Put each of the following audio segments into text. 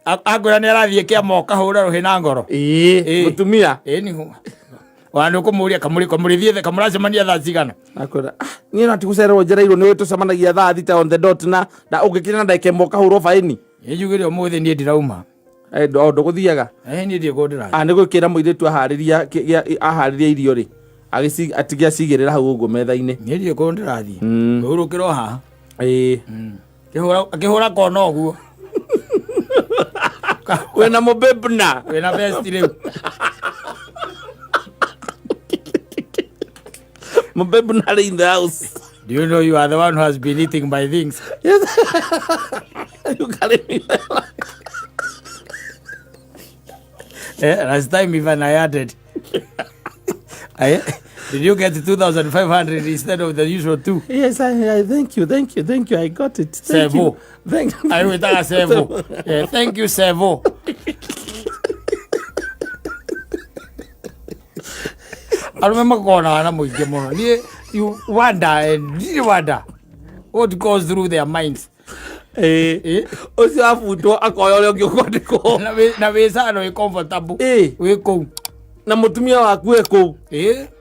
Angwĩra nĩ arathiĩ kĩama ũkahũra rũhĩ na ngoro. Ĩĩ. Ĩĩ. Mũtumia. Ĩĩ nĩ ona nĩ ũkũmũria kamũrĩthiĩ kamũracemania thaa cigana. Akwĩra, "Ah, niĩ no tigũcererwo njereirwo nĩ tũcemanagia thaa 6 on the dot na ũngĩkinya na ndagĩka 1 ũkahũrwo baĩni." Nĩ njugĩre ũmũthĩ niĩ ndirauma. Eh, ndũgũthiaga. Ĩ niĩ ndirĩ kũndũ ndĩrathiĩ. Ah, nĩ gwĩkĩra mũirĩtu aharĩria aharĩria irio rĩ, atige acigĩrĩra hau ũguo metha-inĩ. Niĩ ndirĩ kũndũ ndĩrathiĩ. Ngũhurũkĩra o haha. Ĩĩ. Akĩhũra kona ũguo. Wĩna mũbĩbna. Wĩna vest rĩu. Mũbĩbna arĩ in the house. Do you know you are the one who has been eating my things? Yes. You carry me. Last time even I added. Did you get 2,500 instead of the usual two? Yes, I thank you, thank you, thank you. I got it. Thank Sevo. you. Thank you. I wĩtaga Sevo. Thank you, Sevo. Arũme makonaga na mũingĩ mũno. Niĩ, you wonder and really wonder what goes through their minds. Ũcio abutwo akoya ũrĩa ũngĩ ũkwandĩkwo. Na wĩ cano wĩ comfortable. Wĩ kũu. Na mũtumia waku e kũu.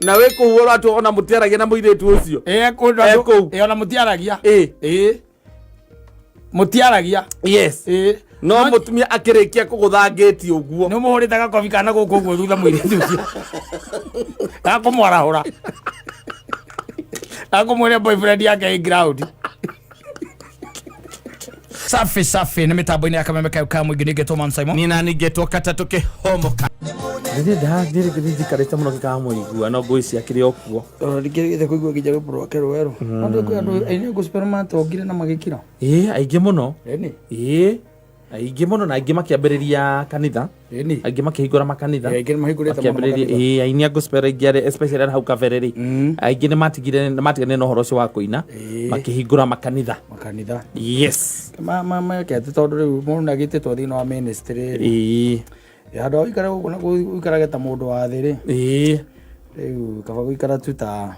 Na wĩ kũu ũratwo ona mũtiaragia na mũirĩtu ũcio. Kũndũ E kũu. Ona mũtiaragia. Mũtiaragia. Yes. No mũtumia akĩrĩkia kũgũtha ngĩti ũguo. Nĩ ũmũhũrĩte gakobi kana gũkũ ũguo thutha mũirĩtu ũcio. Gakũmwarahũra. Gakũmwĩra boyfriend yake ĩ ground. Safi safi nĩ mĩtambo-inĩ ya kameme kayo ka mũingĩ nĩngetwo Man Simon. Nina ningetwo katatũ kĩhomoka. Ndĩrenda njikarĩte mũno gĩkamũigua no ngũi ciakĩrĩ o kuo. Ndingĩrĩgĩte kũigua nginya rwĩmbo rwake rwerũ. Andũ kwĩ andũ aini a gospel matongire na magĩkira. Ĩĩ, aingĩ mũno. Ĩni. Ĩĩ, aingĩ mũno na aingĩ makĩambĩrĩria kanitha. Ĩni. Aingĩ makĩhingũra makanitha. Ĩĩ, aingĩ nĩmahingũrĩte mũno Makĩambĩrĩria, makanitha. ĩĩ, aini a gospel aingĩ arĩa especially arĩa hau kabere rĩ. Aingĩ nĩmatigire nĩmatiganire na ũhoro ũcio wa kũina. Makĩhingũra makanitha. Makanitha. Yes. Meke atĩ tondũ rĩu mũndũ nĩagĩtĩtwo thĩinĩ wa ministry rĩ. Handũ ha ũikare gũkũ na ũikarage ta mũndũ wa thĩ rĩ. Rĩu kaba gũikara tu ta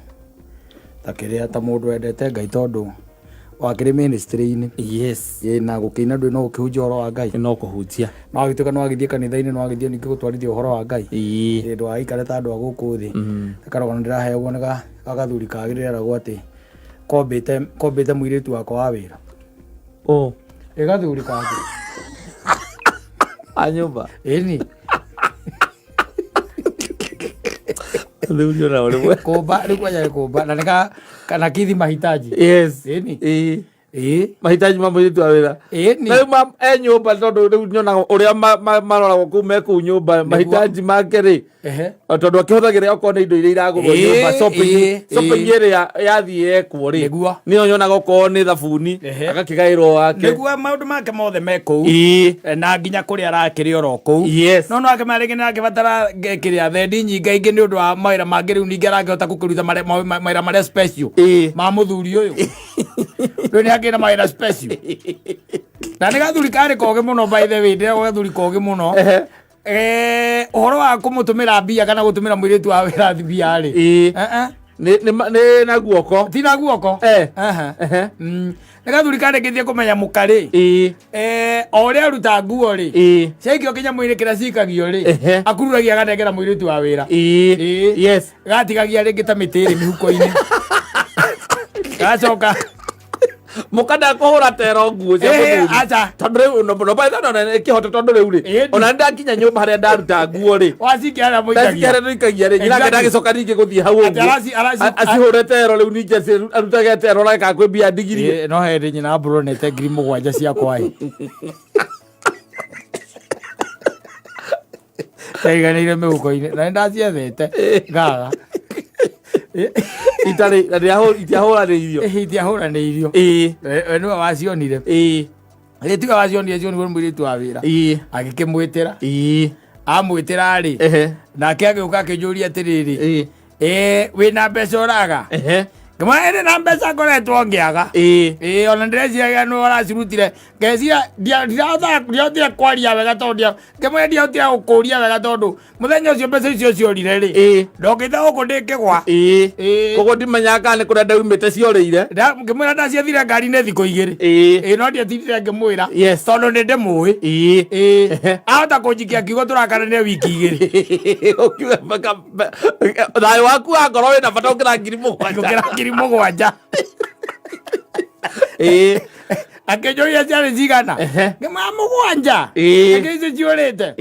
kĩrĩa ta mũndũ wendete Ngai tondũ wakĩrĩ ministry-inĩ. Yes. Ĩĩ, na gũkĩina ndũĩ no ũkĩhunjia ũhoro wa Ngai. No kũhunjia. No wagĩtuĩka nĩ wagĩthiĩ kanitha-inĩ nĩ wagĩthiĩ ningĩ gũtwarithia ũhoro wa Ngai. Ĩĩ. Ĩĩ, ndũgagĩikare ta andũ a gũkũ thĩ. Karũgano ndĩraheagwo nĩ ga gathuri kangĩ ndĩreragwo atĩ kombĩte mũirĩtu wakwa wa wĩra. Ũ. Ĩ gathuri kangĩ. A nyũmba. Ĩni. Athuri ona ũrĩ Kũmba, rĩu kwanja nĩ kũmba na nĩ ka kana kithi mahitaji. Yes. Ĩni. Ĩĩ. Ĩĩ. Mahitaji ma mũirĩtu wa wĩra. Ĩni. Na rĩu e nyũmba tondũ rĩu nyonaga ũrĩa maroragwo kũu me kũu nyũmba mahitaji make rĩ. O tondũ akĩhũthagĩra okorwo nĩ indo iria iragũrwo nyũmba, shopping ĩrĩa yathiĩ yekwo rĩ. Nĩguo. Nĩyo nyonaga okorwo nĩ thabuni, agakĩgaĩrwo wake. Nĩguo maũndũ make mothe me kũu. Na nginya kũrĩa arakĩrĩ oro kũu. Yes. No no akĩmenya rĩngĩ nĩarakĩbatara kĩrĩa thendi nyingaingĩ nĩ ũndũ wa mawĩra mangĩ rĩu ningĩ arakĩhota gũkĩruta mawĩra marĩa special. Ma mũthuri ũyũ. Rĩu nĩakĩrĩ na mawĩra special. Na nĩ gathuri karĩ kogĩ mũno by the way, ndĩragwo gathuri kogĩ mũno. Ũhoro wa kũmũtũmĩra mbia kana gũtũmĩra mũirĩtu wa wĩra mbia rĩ. Nĩ na guoko. Ti na guoko. Nĩ gathuri karĩkĩtie kũmenya mũka rĩ. O ũrĩa aruta nguo rĩ. Ciaikio kĩnyamũ-inĩ kĩrĩa cikagio rĩ. Akururagia aganengera mũirĩtu wa wĩra. Yes. Gatigagia rĩngĩ ta mĩtĩ ĩrĩ mĩhuko-inĩ. Gacoka. Mũka ndakũhũra tero nguo cia mũthuri. Aca. Tondũ rĩu no no by the way kĩhoto tondũ rĩu rĩ. Ona nĩ ndakinya nyũmba harĩa ndaruta nguo rĩ. Wacikia harĩa mũikagia. Ndacikia harĩa mũikagia rĩ. Nyina ndagĩcoka ningĩ gũthiĩ hau Atĩ ũguo. acihũre Acihũre tero rĩu ningĩ arutage tero na kwĩ mbia ndigirie. No hĩndĩ nyina mbũronete 7,000 ciakwa ĩ. Ndaiganĩire mĩhuko-inĩ na nĩ ndaciethete ngaga. Itarĩ na itiahũranĩirio. Itiahũranĩirio. We nĩwe wacionire. Ĩ tiwe wacionire, cionirwo nĩ mũirĩtu wa wĩra. Agĩkĩmwĩtĩra. Amwĩtĩra rĩ. Nake agĩũka akĩnjũria atĩrĩrĩ. Wĩna mbeca ũraga? Ngĩmwĩra ĩrĩ na mbeca ngoretwo ngĩaga. Ĩĩ, ona ndĩreciragia nĩ ũracirutire. Ngeciria ndiahotire kwaria wega tondũ ngĩmwĩra ndiahotire gũkũria wega tondũ mũthenya ũcio mbeca icio ciorire rĩ, ndokĩte gũkũ ndĩkĩgwa. Koguo ndimenyaga kana nĩ kũrĩa ndaumĩte ciorĩire. Ngĩmwĩra ndaciethire ngari-inĩ thikũ 2. Ĩĩ, no ndiatindire ngĩmwĩra tondũ nĩ ndĩmũĩ. Ahota kũnjikia kiugo tũrakarania wiki 2. Ũkiuga thayũ waku wa ngoro wĩna bata ũkĩra 7,000. Gũkĩra 7,000. Akĩnjũria ciarĩ cigana. Ngĩmwĩra 7. Angĩ icio ciũrĩte.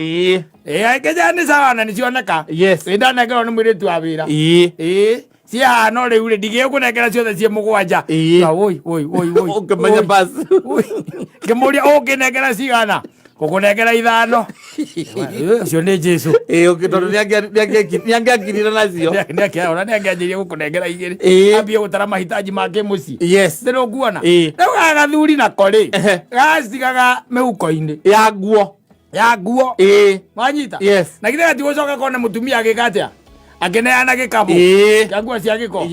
Akĩnjĩra nĩ sawa na nĩ cioneka. Ĩĩ, ndanengerwo nĩ mũirĩtu wa wĩra. Ĩĩ, ciĩ haha no rĩu rĩ ndigĩkũnengera ciothe ciĩ 7. Woi woi woi woi. Ũkĩmenya bas. Ngĩmũria ũngĩnengera cigana? Ngũkũnengera 5. Ũcio nĩ Jesũ. Tondũ nĩangĩakirire nacio. Ona nĩangĩanjĩrie gũkũnengera 2. Ambie gũtara mahitaji make mũciĩ. Nĩ ũkuona? Rĩu gaka gathuri nako rĩ, gacitigaga mĩhuko-inĩ. Ya nguo. Ya nguo. Wanyita? Na githĩ gatigũcoka kona mũtumia agĩka atĩa? Akĩneana gĩkabũ. Kĩa nguo cia gĩko.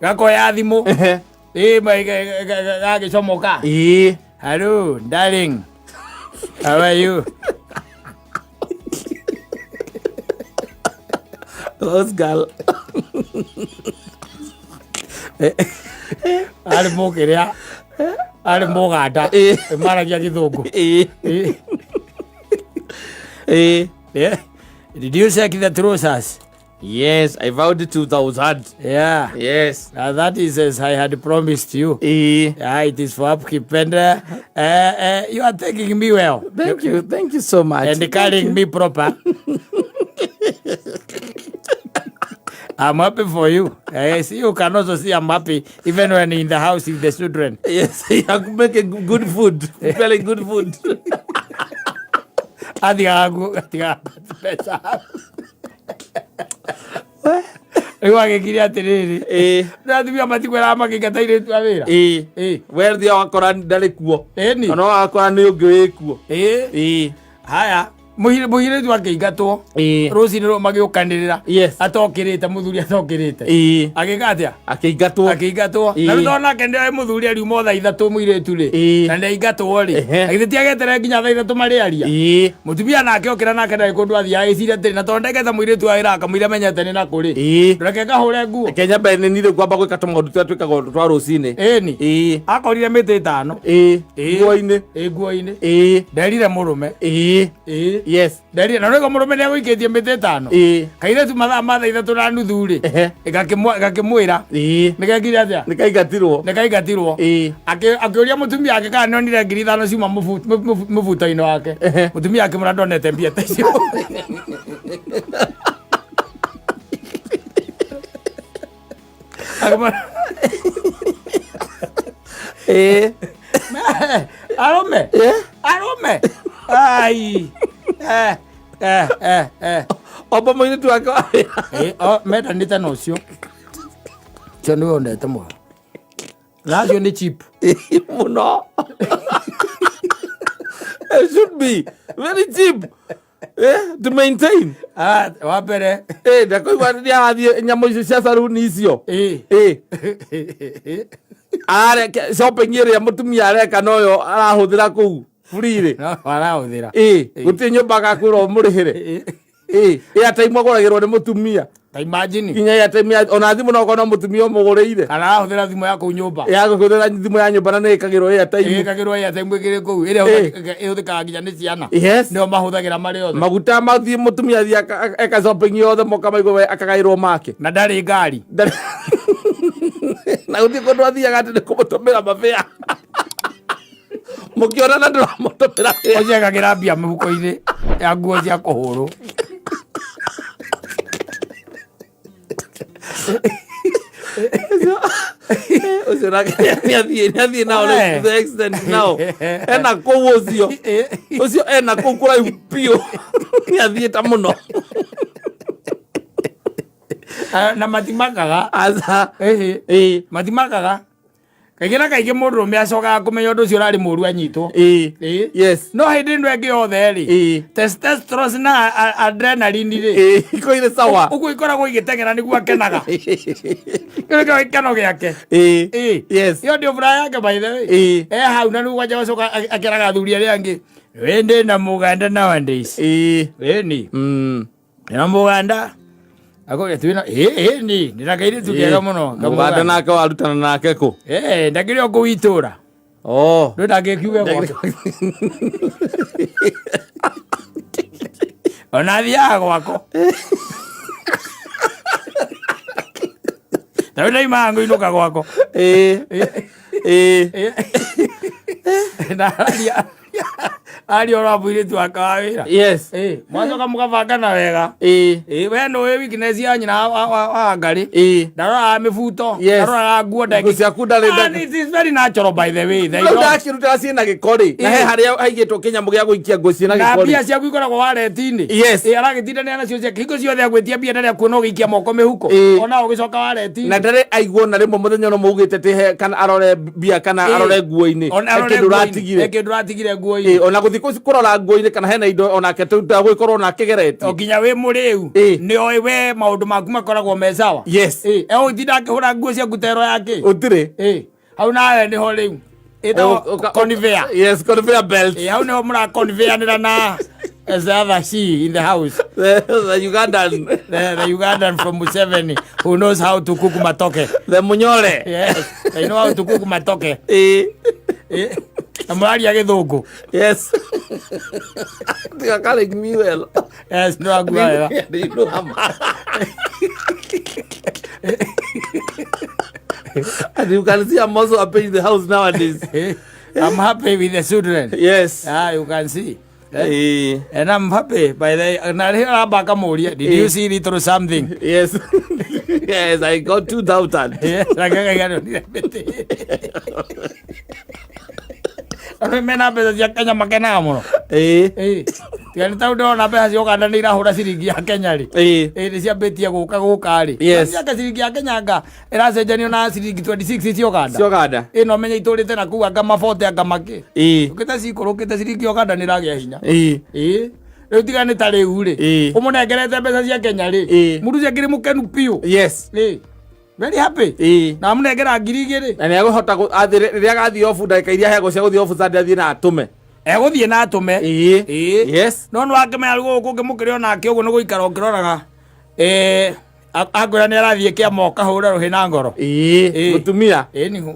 Gakoya thimũ. Gagĩcomoka. Hello, darling. How are you? Rose girl. Arĩ mũkĩrĩa, arĩ mũganda, maragia gĩthũngũ. Did you check the trousers? Yes, I found 2,000. Yeah. Yes. That is as I had promised you. Yeah, it is for upkeep. And you are taking me well. Thank you. Thank you so much. And carrying me proper. I'm happy for you. I see you can also see I'm happy even when in the house with the children. Yes, you are making good food. Very good food. Atigaga mbeca. Rĩu agĩkire atĩrĩrĩ, na atumia matikwĩraga makĩingata airĩtu a wĩra. We thiaga wakora ndarĩ kuo. Ona wakora nĩ ũngĩ wĩ kuo. Haya, mũirĩtu akĩingatwo. Rũcinĩ rũu magĩũkanĩrĩra. Atokĩrĩte, mũthuri atokĩrĩte. Agĩka atĩa? Akĩingatwo. Akĩingatwo. Na rĩu tondũ nake nĩoĩ mũthuri ariuma thaa 3 mũirĩtu rĩ. Na nĩaingatwo rĩ. Na githĩ ti ageterere nginya thaa 3 marĩaria? Mũtumia nake okĩra nake ndarĩ kũndũ athiaga agĩciria atĩrĩ, na tondũ ndengete mũirĩtu wa wĩra akamũira amenyete nĩ nakũ rĩ. Reke ngahũre nguo. Reke nyambe nĩ niĩ rĩu ngwamba gwĩka tũmaũndũ tũrĩa twĩkagwo twa rũcinĩ. Akorire mĩtĩ 5. Nguo-inĩ. Nguo-inĩ. Nderire mũrũme. Nderire, na rĩu mũrũme nĩegũikĩtie mĩtĩ 5. Kairĩtu mathaa ma thaa 3:30 rĩ. Gakĩmwĩra. Nĩgekire atĩa? Nĩkaingatirwo. Nĩkaingatirwo. Akĩũria mũtumia wake kana nĩonire 5,000 ciuma mũbuto-inĩ wake. Mũtumia akĩmwĩra ndonete mbia ta icio. Akĩmwĩra, Arũme. Arũme. Ai. Oba mũirĩtu wake wa wĩra. Mendanĩte na ũcio. Ũcio nĩwe wendete mũno. Na acio nĩ cheap. Mũno. It should be very cheap. To maintain. Wa mbere. Ndakoigua rĩrĩa arathiĩ nyamũ icio cia saruni icio. Areke shopping ĩrĩa mũtumia areka noyo arahũthĩra kũu free rĩ. No, arahũthĩra. Gũtirĩ nyũmba agakwĩra ũmũrĩhĩre. Airtime agũragĩrwo nĩ mũtumia. Ta imagine. Nginya airtime ya, ona thimũ no okorwo no mũtumia ũmũgũrĩire. Kana arahũthĩra thimũ ya kũu nyũmba. Ya kũhũthĩra thimũ ya nyũmba na nĩ ĩkagĩrwo airtime. Ĩkagĩrwo airtime ĩkĩrĩ kũu. Ĩrĩa ĩhũthĩkaga nginya nĩ ciana. Nĩo mahũthagĩra marĩ othe. Maguta mathiĩ mũtumia athiĩ eka shopping yothe moka maigua we akagaĩrwo make. Na ndarĩ ngari. Ndarĩ. Na gũtirĩ kũndũ athiaga atĩ nĩ kũmũtũmĩra mabĩa. Mũkĩonana ndũramũtũmĩra bĩa. Ũcio ekagĩra mbia mĩhuko-inĩ ya nguo cia kũhũrwo. Ũcio nake nĩathiĩ nao to the extent nao. Ena kũu ũcio. Ũcio ena kũu kũraihu biũ. Nĩathiĩte mũno. Na matimakaga. Aca. Matimakaga. Kaingĩ na kaingĩ mũndũrũme acokaga kũmenya ũndũ ũcio ũrarĩ mũru anyitwo. Ĩĩ. Ĩĩ. Yes. No hĩndĩ ĩno ĩngĩ yothe rĩ, Ĩĩ. testosterone na adrenaline rĩ, Ĩĩ, ikoire sawa. Ũguo ikoragwo igĩteng'era nĩguo akenaga. Kĩu nĩkĩo gĩkeno gĩake. Ĩĩ. Ĩĩ. Yes. Ĩyo ndio furaha yake, by the way. Ĩĩ. E hau na rĩu kwanja gacoka akeraga athuri arĩa angĩ, we ndĩ na mũganda nowadays. Ĩĩ. Ĩni. Ndĩna mũganda. Akauga twĩna ĩĩ ĩni ndĩna kairĩtu kega mũno. Mũganda nake warutana nake kũ? Eh, ndakĩrĩ o kũu itũra. Oh. Rĩu ndangĩkiuge gwake. Ona athiaga gwako. Na rĩu ndaimaga ngũinũka gwako. Ĩĩ. Ĩĩ. Na aria aria ũrĩa mũirĩtu wake wa wĩra. Yes. Ĩĩ, mwacoka mũkabangana wega. Ĩĩ. Ĩĩ, we nĩũĩ weakness ya nyina wa Ngarĩ. Ĩĩ. Ndaroraga mĩbuto, Yes. ndaroraga nguo. Nguo ciaku ndarĩ. And it is very natural, by the way. They Rĩu don't. ndakĩrutaga ciĩna gĩko rĩ, na he harĩa haigĩtwo kĩnyamũ gĩa gũikia nguo ciĩna Na gĩko mbia rĩ. ciaku ikoragwo wallet-inĩ. Yes. Ĩ, aragĩtindania nacio ciake hingo ciothe, agwĩtia mbia ndarĩ akuona ũgĩikia moko mĩhuko. Ĩĩ. Ona ũgĩcoka wallet-inĩ. Na ndarĩ aiguo na rĩmwe mũthenya ũrĩa maugĩte atĩ he kana arore mbia kana arore nguo-inĩ. Ona He arore kĩndũ nguo-inĩ. ũratigire. He kĩndũ ũratigire nguo-inĩ. Ĩĩ, ona gũthiĩ kũrora nguo-inĩ kana hena indo onake gũgĩkorwo ona akĩgeretie. O nginya wĩ mũrĩu, nĩ oĩ we maũndũ maku makoragwo me sawa. Yes. Ĩ, egũgĩtinda akĩhũra nguo ciaku tero yake? Ũtirĩ. Ĩ, hau nawe nĩho rĩu ĩtagwo conveyor. Yes, conveyor belt. Ĩ, hau nĩho mũraconveyanĩra na the other she in the house. The Ugandan. The Ugandan from Museveni who knows how to cook matoke. The Munyore. Yes, they know how to cook matoke. Ĩĩ. Ĩ, na mũraria gĩthũngũ. Yes. Tiga calling me well. Yes, no agua wega. They know I'm- And you can see I'm also happy in the house nowadays. I'm happy with the children. Yes. Ah, you can see. Eh, And I'm happy by the na rĩrĩa aramba akamũria, "Did you see little something?" Yes. Yes, I got 2,000. Yes, akakaiganĩra mĩtĩ. Andũ mena mbeca cia Kenya makenaga mũno. Eh. Ĩ, tiga nĩ tondũ ndĩrona mbeca cia Uganda nĩ irahũra ciringi ya Kenya rĩ. Eh. Ĩ, nĩ ciambĩtie gũka gũka rĩ. Yes. Anga ciringi ya Kenya anga ĩracenjanio na ciringi 26 cia Uganda. Cia Uganda. Ĩ, no menye itũrĩte na kũu anga mabote anga makĩ. Eh. Ũkĩte cikũrũkĩte, ciringi ya Uganda nĩ ĩragĩa hinya. Eh. Ĩ, rĩu tiga nĩ ta rĩu rĩ, Ĩ. ũmũnengerete mbeca cia Kenya rĩ, Ĩ. mũndũ ũcio akĩrĩ mũkenu biũ. Yes. Ĩ, very happy. Eh. Na amũnengera 2000. Na nĩ egũhota rĩrĩa agathiĩ obu, ndagĩka iria aheagwo cia gũthiĩ obu Sunday, athiĩ na atũme. Egũthiĩ na atũme. Ĩĩ. Ĩĩ. Yes. No nĩ wakĩmenya rĩu gũkũ kũngĩ mũkĩrĩ onake ũguo nĩ gũikara ũkĩroraga. Ĩ, akwĩra nĩ arathiĩ kĩama, ũkahũra rũhĩ na ngoro. Ĩĩ. Ĩĩ. Mũtumia. Ĩ, nĩ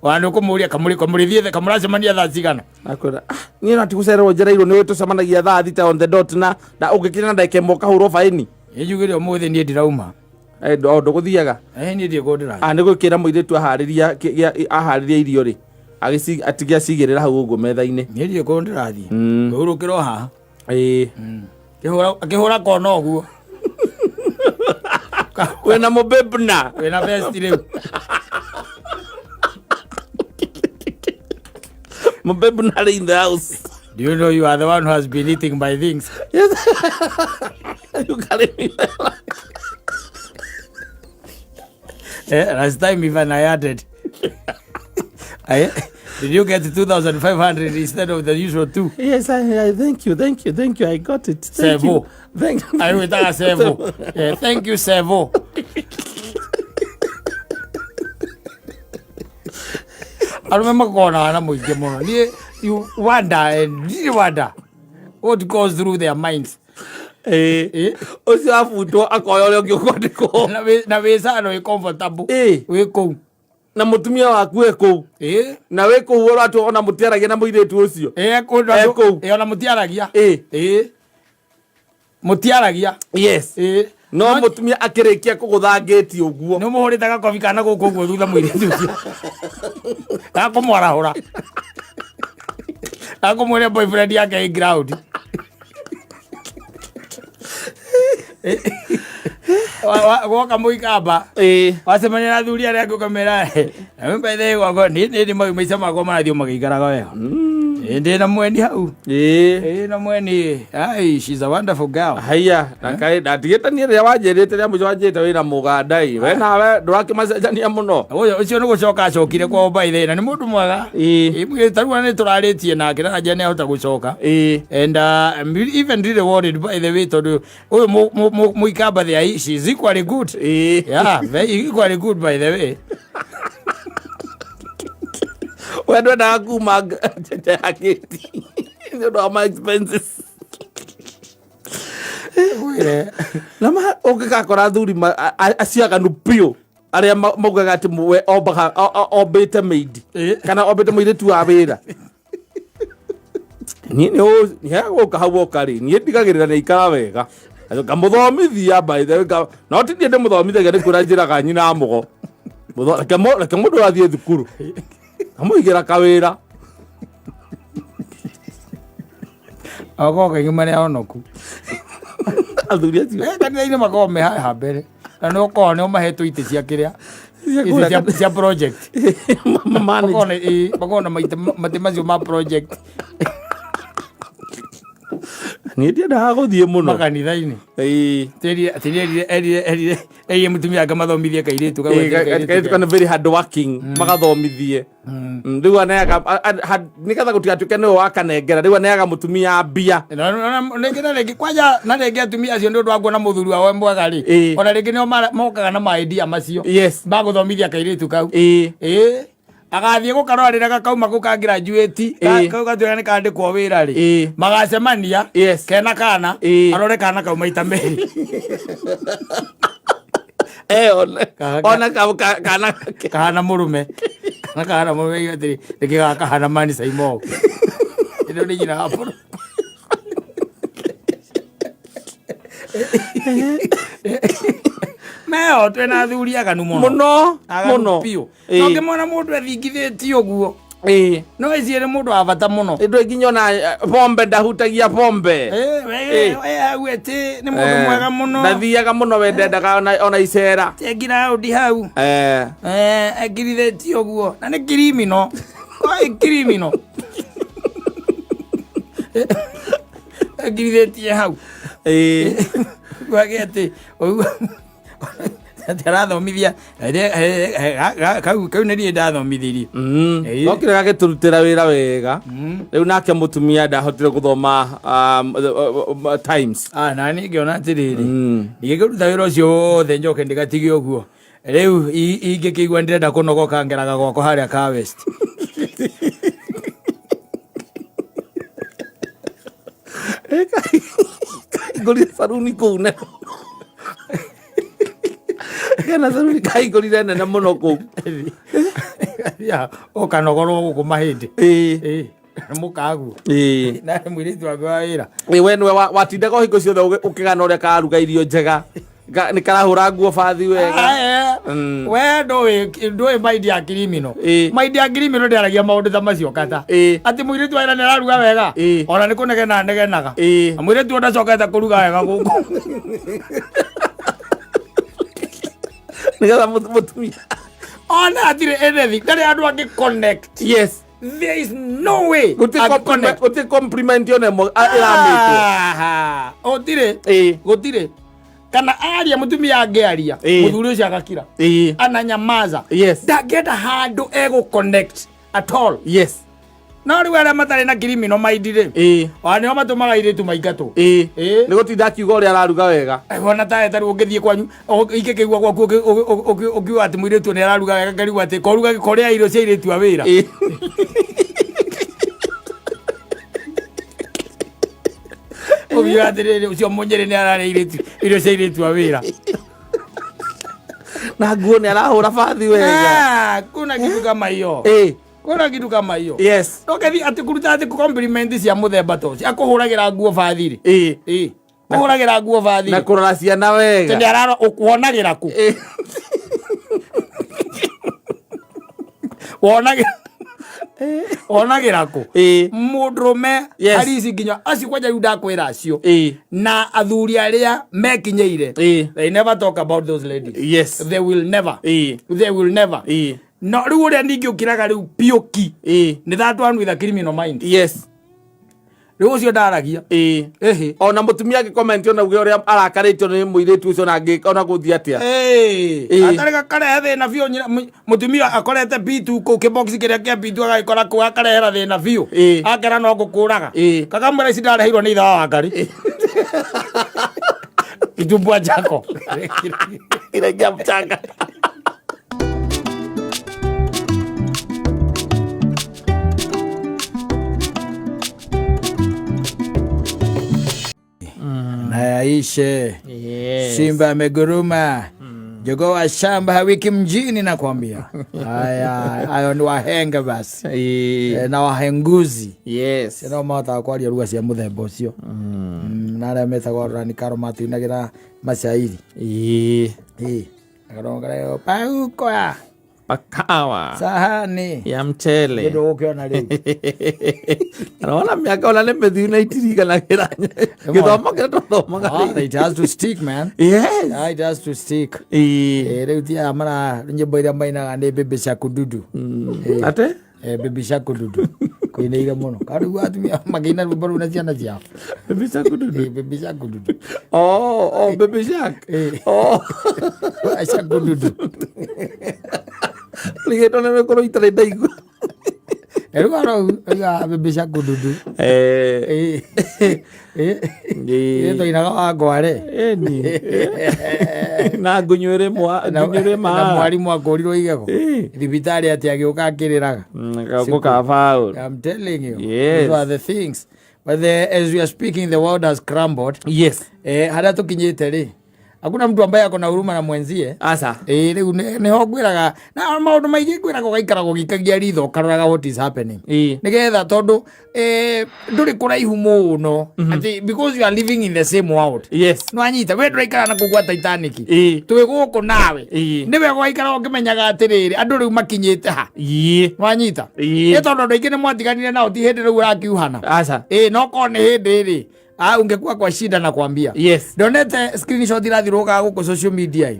ona nĩ ũkũmũria kamũrĩthiĩ kamũracemania thaa cigana. Akwĩra, "Ah, niĩ no tigũcererwo njereirwo nĩ tũcemanagia thaa 6 on the dot, na ũngĩkinya na ndagĩka 1 ũkahũrwo baĩni." Ĩ, njugĩre ũmũthĩ niĩ ndirauma. Eh, o ndũgũthiaga. Ĩ, niĩ ndiĩ kũndũ ndĩrathiĩ. Ah, nĩ gwĩkĩra mũirĩtu aharĩria aharĩria irio rĩ, atige acigĩrĩra hau ũguo metha-inĩ. Niĩ ndiĩ kũndũ ndĩrathiĩ. Ngũhurũkĩra o haha. Ĩĩ. Akĩhũra kona ũguo. Wĩna mũbĩbna. Wĩna vest rĩu. Mũbĩbna rĩ in the house. Do you know you are the one who has been eating my things? Yes. You carry me well. Eh, last time even I added. Did you get 2,500 instead of the usual two? Yes, I thank you, thank you, thank you. I got it. Thank Sevo. you. Thank you. I wĩtaga Sevo. Eh, thank you, Sevo. Arũme makoragwo na wana mũingĩ mũno. Niĩ, you wonder and really wonder what goes through their minds. Eh. Eh? Ũcio abutwo akoya ũrĩa ũngĩ ũkwandĩkwo. Na wĩ cano wĩ comfortable. Eh. Wĩ kũu. Na mũtumia waku e kũu. Eh? Na wĩ kũu ũratwo ona mũtiaragia na mũirĩtu ũcio. Eh, kũndũ Eh, kũu. Eh, ona mũtiaragia. Eh. Eh. Mũtiaragia. Yes. Eh. No mũtumia akĩrĩkia kũgũtha ngĩti ũguo. Nĩ ũmũhũrĩte gakobi kana gũkũ ũguo thutha mũirĩtu ũcio. Gakũmwarahũra. Gakũmwĩra boyfriend yake ĩ ground. Woka mũikamba. Eh. Wacemania na athuri arĩa angĩ ũkamera, "Nawe by the way gwakwa nĩ maica makwa marathiĩ o magĩikaraga wega." Ndĩ na mweni hau. Ĩĩ. Ĩ na mweni. Ai, she's a wonderful girl. Haiya, na kaĩ ndatigĩte niĩ rĩrĩa wanjĩrĩte rĩa mũico wanjĩrĩte wĩna mũganda ĩ. We nawe ndũrakĩmacenjania mũno. Ũyũ ũcio nĩ gũcoka acokire kwao by the way, na nĩ mũndũ mwega. Ĩĩ. Ĩ, mwĩrĩ ta rĩu nĩ tũrarĩtie nake na njĩra nĩ ahota gũcoka. Ĩĩ. And I'm even really worried by the way tondũ ũyũ mũikamba there, she's equally good. Ĩĩ. Yeah, very equally good by the way. We ndwendaga kuma nja ya gĩti nĩ ũndũ wa ma expenses. Ngwĩre. Na ma ũngĩgakora athuri acio aganu biũ arĩa maugaga atĩ we ombaga ombĩte maid kana ombĩte mũirĩtu wa wĩra. Niĩ nĩ gũka hau oka rĩ, niĩ ndigagĩrĩra nĩ aikara wega. Ngamũthomithia by the way, no ti niĩ ndĩmũthomithagia, nĩ kwĩra njĩraga nyina mũgo. Reke mũndũ athiĩ thukuru. Ngamũigĩra kawĩra. Ogoka kaingĩ marĩa honoku. Athuri acio. Kanitha-inĩ makoragwo me haha mbere. Na nĩ ũkoragwo nĩo mahetwo itĩ cia kĩrĩa. Cia Itĩ kũrĩa cia project. Manage. Makoragwo na matĩ macio ma project. Niĩ ndiendaga gũthiĩ mũno. Makanitha-inĩ. Ĩĩ. Atĩ erire mũtumia ake mathomithie kairĩtu kau, Ĩĩ, atĩ kairĩtu kairĩtu kana very hard working, magathomithie. Rĩu aneaga, nĩgetha gũtigatuĩke nĩwe wakanengera, rĩu aneaga mũtumia mbia. Na rĩngĩ na rĩngĩ, kwanja na rĩngĩ atumia acio nĩ ũndũ wa kuona mũthuri wao e mwega rĩ, ona rĩngĩ nĩo mokaga na ma idea macio magũthomithia kairĩtu kau. Ĩĩ. Agathiĩ gũkarora rĩrĩa gakauma kũu ka graduate, kau gatuĩka nĩ kandĩkwo wĩra rĩ, magacemania, kena kana, arore kana kau maita merĩ. Ona kana gake. Kahana mũrũme. Kana kahana mũrũme, atĩrĩ, nĩkĩ gaka kahana mani Saimo. Ĩno nĩ nyina wa mũrũme. Meo twĩna athuri aganu mũno. Mũno, Aganu mũno. biũ. No ngĩmona mũndũ ethingithĩtie ũguo. No ĩciĩ nĩ mũndũ wa bata mũno. Ĩndũ nginya ona pombe ndahutagia pombe. We hau ĩtĩ nĩ mũndũ mwega mũno. Ndathiaga mũno, we ndendaga ona icera. Tekira raundi hau. Ekirithĩtie ũguo. Na nĩ criminal. Oi criminal. Ekirithĩtie hau. Gwake atĩ ũguo atĩ arathomithia kau nĩ niĩ ndathomithirie. No kĩrĩa gagĩtũrutĩra wĩra wega. Rĩu nake mũtumia ndahotire gũthoma Times. Na niĩ ngĩona atĩrĩrĩ, ingĩkĩruta wĩra ũcio wothe njoke ndĩgatige ũguo. Rĩu ingĩkĩigua ndĩrenda kũnogoka ngeraga gwakwa harĩa ka West. Kaingũrire saruni kũu nene. Kena saruni kaingũrire nene mũno kũu. Ya, ũkanogorwo gũkũ mahĩndĩ. Ĩĩ, mũkaguo. Na mũirĩtu wake wa wĩra. Ĩĩ, we nĩwe watindaga o hingo ciothe ũkĩgana ũrĩa kararuga irio njega. Nĩ karahũra nguo bathi wega. We ndũĩ mind ya criminal. Mind ya criminal ndĩaragia maũndũ ta macio kata. Atĩ mũirĩtu wa wĩra nĩ araruga wega. Ona nĩ kũnegena anegenaga. Na mũirĩtu ũyũ ndacokete kũruga wega gũkũ. Nĩgetha mũtumia. Ona hatirĩ anything. Ndarĩ andũ angĩ connect. Yes. There is no way. Gũtirĩ angĩ compliment, connect. gũtirĩ compliment ona ĩmwe ĩramĩtwo. Aha. Gũtirĩ. Gũtirĩ. Kana aria mũtumia angĩaria, mũthuri ũcio agakira. Ananyamaza. Ndangĩenda handũ egũ connect at all. No rĩu arĩa matarĩ na criminal mind rĩ, ona nĩo matũmaga airĩtu maingatwo. Nĩ gũtinda akiuga ũrĩa araruga wega. Wona ta rĩu ũngĩthiĩ kwanyu, ingĩkĩigua gwaku ũkiuga atĩ mũirĩtu nĩ araruga wega, ngarigwo atĩ koruga kũrĩa irio cia airĩtu a wĩra. Ũkiuga atĩrĩrĩ, ũcio mũnyĩrĩ nĩ ararĩa irio cia airĩtu a wĩra. Na nguo nĩ arahũra bathi wega. Kuna kitu kama hiyo. Kuna kitu kama hiyo. Ndokethi atĩ kũruta atĩ compliment cia mũthemba ta ũcio. Akũhũragĩra nguo bathi rĩ. Kũhũragĩra nguo bathi Na rĩ. kũrora ciana wega. Tondũ araro ũkuonagĩra kũ? Wonagĩra kũ? Mũndũrũme harĩ ici nginya acio kwanja rĩu ndakwĩra acio. Na athuri arĩa mekinyĩire. They never talk about those ladies. They will never. They will never. No rĩu ũrĩa ningĩ ũkiraga rĩu piũki. Nĩ that one with a criminal mind. Rĩu ũcio ndaragia. Ĩĩ. Ĩhĩ. Ona mũtumia angĩkomenti ona uge ũrĩa arakarĩtio nĩ mũirĩtu ũcio ona ona gũthiĩ atĩa. Ĩĩ. Ĩĩ. Atarĩ gakarehe thĩna biũ mũtumia akorete bitu kũu kĩbox kĩrĩa kĩa bitu agagĩkora kũu akarehera thĩna biũ. Ĩĩ. Akera no ngũkũraga. Ĩĩ. Kakamwĩra ici ndareheirwo nĩ ithe wa Wangari. Kitumbua chako. Inaingia mchanga. Na yaishe. Yes. Simba ameguruma. Jogoo wa shamba hawiki mjini nakwambia. Haya, hayo ni wahenga basi. Ĩĩ. Na wahenguzi. Yes. No mahotaga kwaria ruga cia muthemba ucio. Na aria metagwo Rani Karo matuinagira macairi. Ĩĩ. Ĩĩ. Akaronga paukoya Pakawa sahani. ya mchele. Ndio ukiona riu. Naona miaka ona nĩ mĩthiu na itiriganagĩra gĩthomo kĩrĩa twathomaga. Ah, it has to stick, man. Yes. Ah, it has to stick. Ĩĩ. Rĩu ti aya mara nyĩmbo iria mainaga nĩ Baby Shark Dudu. Ate? Baby Shark Dudu. Kũinĩire mũno. Karĩu atumia makĩina rwĩmbo rũu na ciana ciao. Baby Shark Dudu. Baby Shark Dudu. Oh, Baby Shark. Oh. Shark Dudu. Rĩgĩtwo nĩ gũkorwo itarĩ ndaigua. Rĩu arau Baby Shark Dudu. Tũinaga wa ngware. Ĩni. Na ngunyũrĩ mwa ngunyũrĩ ma. Na mwarimũ akũrirwo igego. Thibitarĩ atĩ agĩũka akĩrĩraga. Gũkũ ka faul. I'm telling you. Yes. Those are the things. But as we are speaking, the world has crumbled. Yes. Harĩa tũkinyĩte rĩ, hakuna mtu ambaye ako na huruma na mwenzie. Aca. Rĩu nĩho ngwĩraga na maũndũ maingĩ ngwĩraga ũgaikara gũgĩikagia ritho ũkaroraga what is happening. Nĩgetha tondũ ndũrĩ kũraihu mũno atĩ because you are living in the same world. Yes. Nĩwanyita we ndũraikara na kũu gwa Titanic. Ĩĩ. Twĩ gũkũ nawe. Ĩĩ. Nĩ wega ũgaikara ũkĩmenyaga atĩrĩrĩ andũ rĩu makinyĩte ha. Ĩĩ. Nĩwanyita? Ĩĩ. Nĩ tondũ andũ aingĩ nĩ mwatiganire nao ti hĩndĩ rĩu ũrakiuhana. Aca. No korwo nĩ hĩndĩ rĩ, ungekuwa kwa shida na kwambia. Yes. Ndonete screenshot irathiũrũrũkaga gũkũ social media.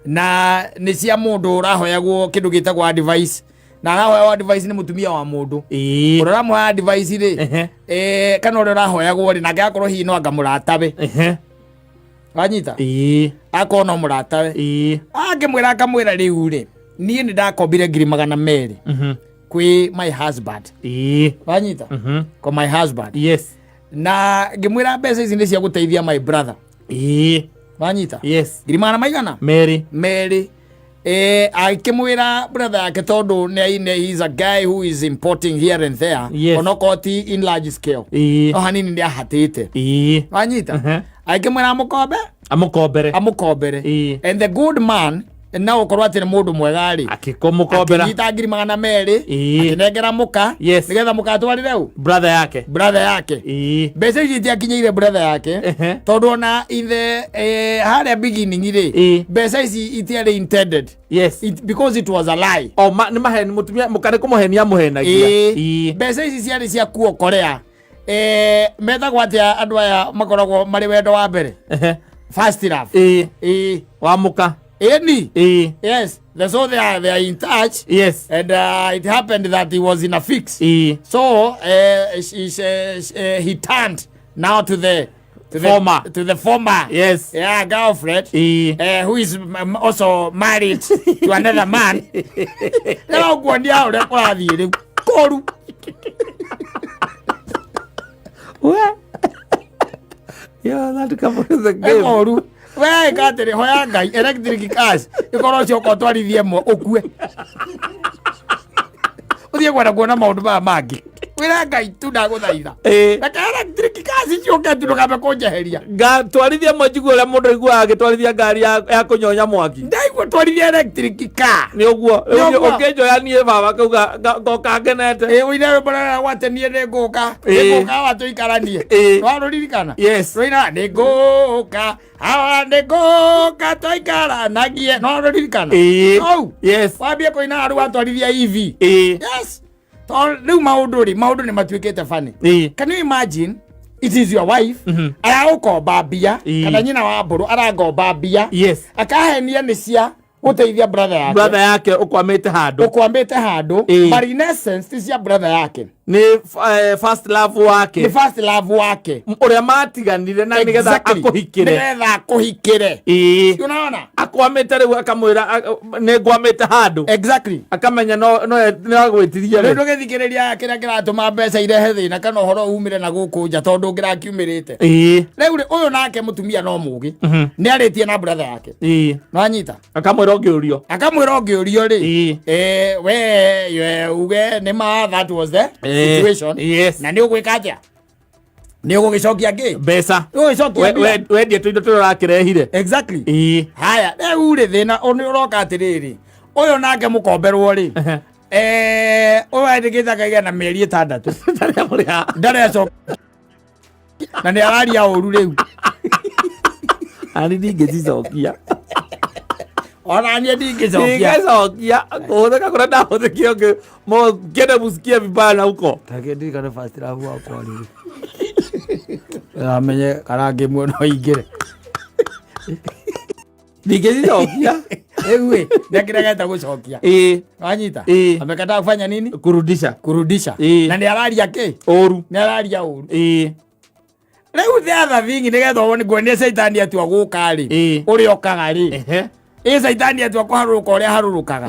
Na nĩ cia mũndũ ũrahoyagwo kĩndũ gĩtagwo advice. Na arahoyagwo advice nĩ mũtumia wa mũndũ. Ĩĩ. Ũrĩa ũramũhoya advice rĩ, kana ũrĩa ũrahoyagwo rĩ, nake akorwo hihi no anga mũratawe. Wanyita? Ĩĩ. Akorwo no mũratawe. Ĩĩ. Angĩmwĩra akamwĩra rĩu rĩ, niĩ nĩ ndakombire 200,000 kwĩ my husband. Ĩĩ. Wanyita? Kwa my husband. Yes. Na ngĩmwĩra mbeca ici nĩ cia gũteithia my brother. Ĩĩ. Wanyita? Yes. Ngiri magana maigana? Merĩ. Merĩ. Akĩmwĩra brother yake tondũ nĩ he is a guy who is importing here and there. Yes. Onokorwo ti in large scale. Ĩĩ. No hanini nĩ ahatĩte. Ĩĩ. Wanyita? Akĩmwĩra amũkombe? Amũkombere. Amũkombere. Ĩĩ. And the good man na ũkorwo atĩ nĩ mũndũ mwega rĩ. Akĩmũkombera. Akĩnyita 200,000. Ĩĩ. Akĩnengera mũka. Yes. Nĩgetha mũka atwarĩre ũ? Brother yake. Brother yake. Ĩĩ. Mbeca ici itiakinyĩire brother yake. Tondũ ona in the harĩa beginning rĩ. Ĩĩ. Mbeca ici itiarĩ intended. Yes. Because it was a lie. O ma nĩ maheni mũtumia mũka nĩ kũmũhenia amũhenagia. Ĩĩ. Ĩĩ. Mbeca ici ciarĩ cia kuokorea. Metagwo atĩa andũ aya makoragwo marĩ wendo wa mbere? First love. Ĩĩ. Ĩĩ. Wa mũka. Ĩni. Ĩĩ. Yes. So they are in touch. Yes. And it happened that he was in a fix. Ĩĩ. So he turned now to the Former. to the former. Yes. Yeah, girlfriend. Ĩĩ. Who is also married to another man. Rĩu nguonia ũrĩa kũrathiĩ rĩu. Kũru. We. Yeah, that comes the game. Kũru. We ĩka atĩrĩ, hoya Ngai electric cars ĩkorwo cioka ũtwarithie ĩmwe ũkue. Ũthiĩ kwenda kuona maũndũ maya mangĩ. Wĩra Ngai tu ndagũthaitha. Ĩĩ. Reke electric cars ciũke tu ndũkambe kũnjeheria. Twarithia ĩmwe njigue ũrĩa mũndũ aiguaga agĩtwarithia ngari ya kũnyonya mwaki. Ndaigua twarithia electric car. Nĩ ũguo. Nĩ ũguo. Ũkĩnjoya niĩ baba kauga ngoka ngenete. Ĩĩ, ũine rwĩmbo rũrĩa gwate niĩ nĩ ngũka. Nĩ Ĩĩ. ngũka hawa tũikaranie. Ĩĩ. Nĩwarũririkana? Yes. Rũinaga nĩ ngũka hawa nĩ ngũka tũikaranagie. Nĩwarũririkana? Ĩĩ. Hau. Yes. Wambie kũina rĩu watwarithia EV. Ĩĩ. Yes. Tondũ rĩu maũndũ rĩ, maũndũ nĩ matuĩkĩte funny. Ĩĩ. Can you imagine? It is your wife. Aragũkomba mbia Ĩĩ. kana nyina wa mbũrũ arangomba mbia. Yes. Akahenia nĩ cia Gũteithia brother yake. Brother yake ũkwamĩte handũ. Ũkwambĩte handũ. But in essence ti cia brother yake. Nĩ first love wake. Nĩ first love wake. Ũrĩa matiganire na nĩgetha akũhikĩre. Nĩgetha akũhikĩre. Unaona? Akwamĩte rĩu akamwĩra nĩ ngwamĩte handũ. Akamenya no no no agwĩtirie Rĩu rĩ. ndũgĩthikĩrĩria kĩrĩa kĩratũma mbeca irehe thĩna kana ũhoro umĩre na gũkũ nja tondũ ũngĩrakiumĩrĩte. Rĩu rĩ, ũyũ nake mũtumia no mũgĩ. Nĩ arĩtie na brother yake. Nĩwanyita? Akamwĩra ũngĩũrio. Akamwĩra ũngĩũrio rĩ. We we uge nĩ ma that was the situation. Na nĩ ũgwĩka atĩa? Nĩ ũgũgĩcokia kĩ? Mbeca. Ũgũgĩcokia mbia? Wendie tũindo tũrĩa ũrakĩrehire. Haya, rĩu rĩ thĩna nĩ ũroka atĩrĩrĩ. Ũyũ nake mũkomberwo rĩ. Ũyũ andĩkĩte akaiga na mĩeri 6. Ndarĩ Ndarĩ acoka. Na nĩ araria ũru rĩu. Ani ndingĩcicokia. Ona niĩ ndingĩcokia. Ndingĩcokia. Kũhũthĩka kũrĩa ndahũthĩkire ũngĩ mũngĩende mũsikie vibaya na huko. Take ndirikane first love wakwa rĩu. Amenye kana ngĩmwe no ingĩre. Ndingĩcicokia. Rĩu ĩ, nĩakĩregete gũcokia. Wanyita? Amekataa kufanya nini? Kurudisha. Kurudisha. Na nĩ araria kĩ? Ũru. Nĩ araria ũru. Rĩu the other thing nĩgetha wone nguonie caitani atua gũka rĩ. Ũrĩa okaga rĩ. Ĩ caitani atua kũharũrũka ũrĩa aharũrũkaga.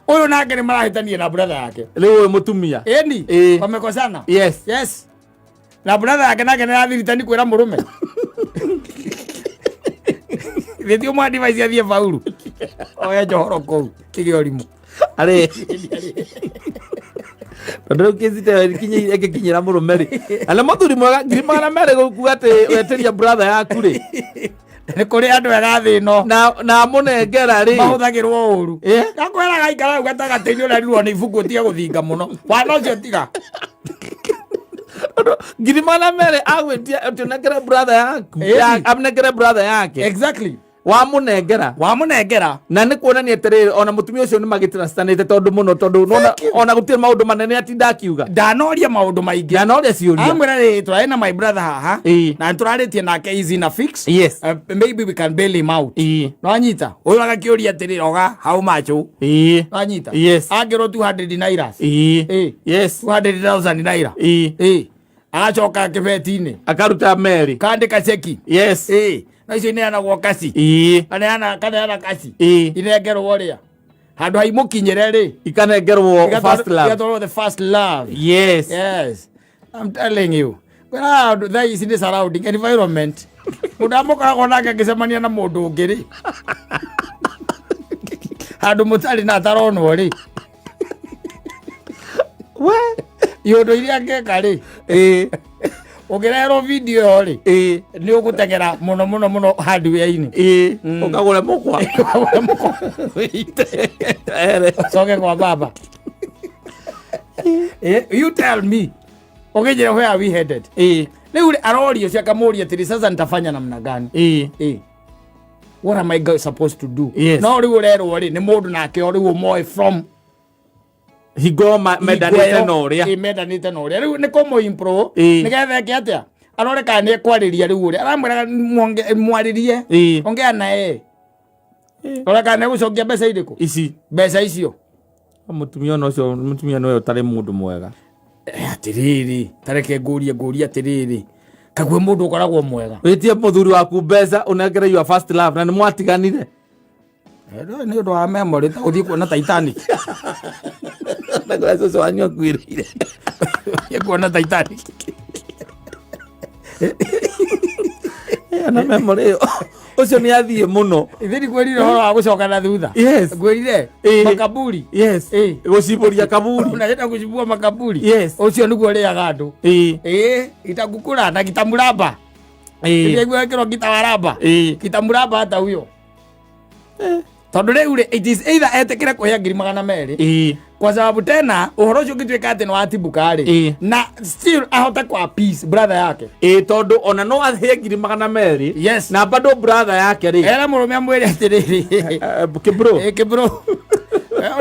Ũyũ nake nĩ marahĩtania na brother yake. Rĩu ũyũ mũtumia. Ĩni. Wamekosana. Yes. Na brother yake nake nĩ arathiritani kwĩra mũrũme. Githĩ ũmwe advice athiĩ faulu. Oe njohoro kũu tige ũrimũ. Arĩ. Tondũ rĩu kĩci ta ĩyo ĩngĩkinyĩra mũrũme rĩ. Na nĩ mũthuri mwega 200,000 gũkuga atĩ wetĩria brother yaku rĩ. Nĩ kũrĩ andũ ega thĩ ĩno. Na amũnengera rĩ. Mahũthagĩrwo ũru. Ngakwĩraga ikara hau gatagatĩ-inĩ ũrerirwo nĩ ibuku ũtige gũthinga mũno. Wana ũcio tiga. Tondũ 200,000 agwĩtia atĩ ũnengere brother yaku. Amũnengere brother yake. Wamũnengera. Wamũnengera. Na nĩ kuonania atĩrĩrĩ, ona mũtumia ũcio nĩ magĩtirastanĩte tondũ mũno, tondũ nĩwona ona gũtirĩ maũndũ manene atinda akiuga. Ndanoria maũndũ maingĩ. Ndanoria ciũria. Amwĩra rĩ, tũrarĩ na my brother haha. Na nĩtũrarĩtie nake is in a fix. Maybe we can bail him out. Nĩwanyita? Ũyũ agakĩũria atĩrĩrĩ, oga, how much ũ? Nĩwanyita? Angĩrwo 200 nairas. 200,000 naira. Agacoka kĩbeti-inĩ. Akaruta meri. Kandĩka ceki. Na icio ineanagwo kaci. Kaneana, kaneana kaci. Inengerwo rĩa. Handũ ha imũkinyĩre rĩ. Ikanengerwo first love. Igatwarwo the first love. Yes. I'm telling you. Kwĩra andũ thaa ici nĩ surrounding environment. Mũndũ amũkoragwo nake angĩcemania na mũndũ ũngĩ rĩ. Handũ mũtarĩ na ataronwo rĩ. We. Iũndũ iria angĩka rĩ. Ũngĩrehwo video ĩyo rĩ. Nĩ ũgũteng'era mũno mũno mũno hardware-inĩ. Ũkagũre mũkwa. Ũkagũre mũkwa. Ũcoke kwa baba. You tell me. Ũkĩnjĩra where are we headed? Rĩu rĩ, aroria ũcio akamũria atĩrĩ, sasa nitafanya namna gani? What am I supposed to do? No rĩu ũrerwo rĩ, nĩ mũndũ nake o rĩu ũmoĩ from Hingo mendanĩte na ũrĩa. Mendanĩte na ũrĩa. Rĩu nĩ kũmũ improve, nĩgetha eke atĩa? Arore kana nĩ ekwarĩria rĩu ũrĩa. Aramwĩraga mwarĩrie. Ongea na ye. Rora kana nĩ egũcokia mbeca irĩkũ? Ici. Mbeca icio. Mũtumia ona ũcio, mũtumia nĩwe ũtarĩ mũndũ mwega. Atĩrĩrĩ, ta reke ngũrie, ngũrie atĩrĩrĩ. Kague mũndũ ũkoragwo mwega. Wĩtie mũthuri waku mbeca ũnengere your first love na nĩ mwatiganire. Nĩ ũndũ wa memory ta gũthiĩ kuona Titanic. Na kũrĩa cũcũ wanyu akuĩrĩire. Gũthiĩ kuona Titanic. Na memory ĩyo. Ũcio nĩ athiĩ mũno. Ithe nĩ ngwĩrire ũhoro wa gũcoka na thutha. Ngwĩrire makaburi. Gũcibũria kaburi. Unaweza gũcibua makaburi. Ũcio nĩguo ũrĩaga andũ. Gitangukura na gitamuramba. Nĩguo ĩkĩrwo gitawaramba. Gitamuramba hata huyo. Tondũ rĩu rĩ, it is either etĩkĩre kũhea 200,000. Kwa sababu tena ũhoro ũcio ũngĩtuĩka atĩ nĩ watibũka rĩ, na still ahote kwa appease brother yake. Tondũ ona no ahee 200,000. Na bado brother yake rĩ. Era mũrũme amwĩre atĩrĩrĩ. Kibro. Kibro.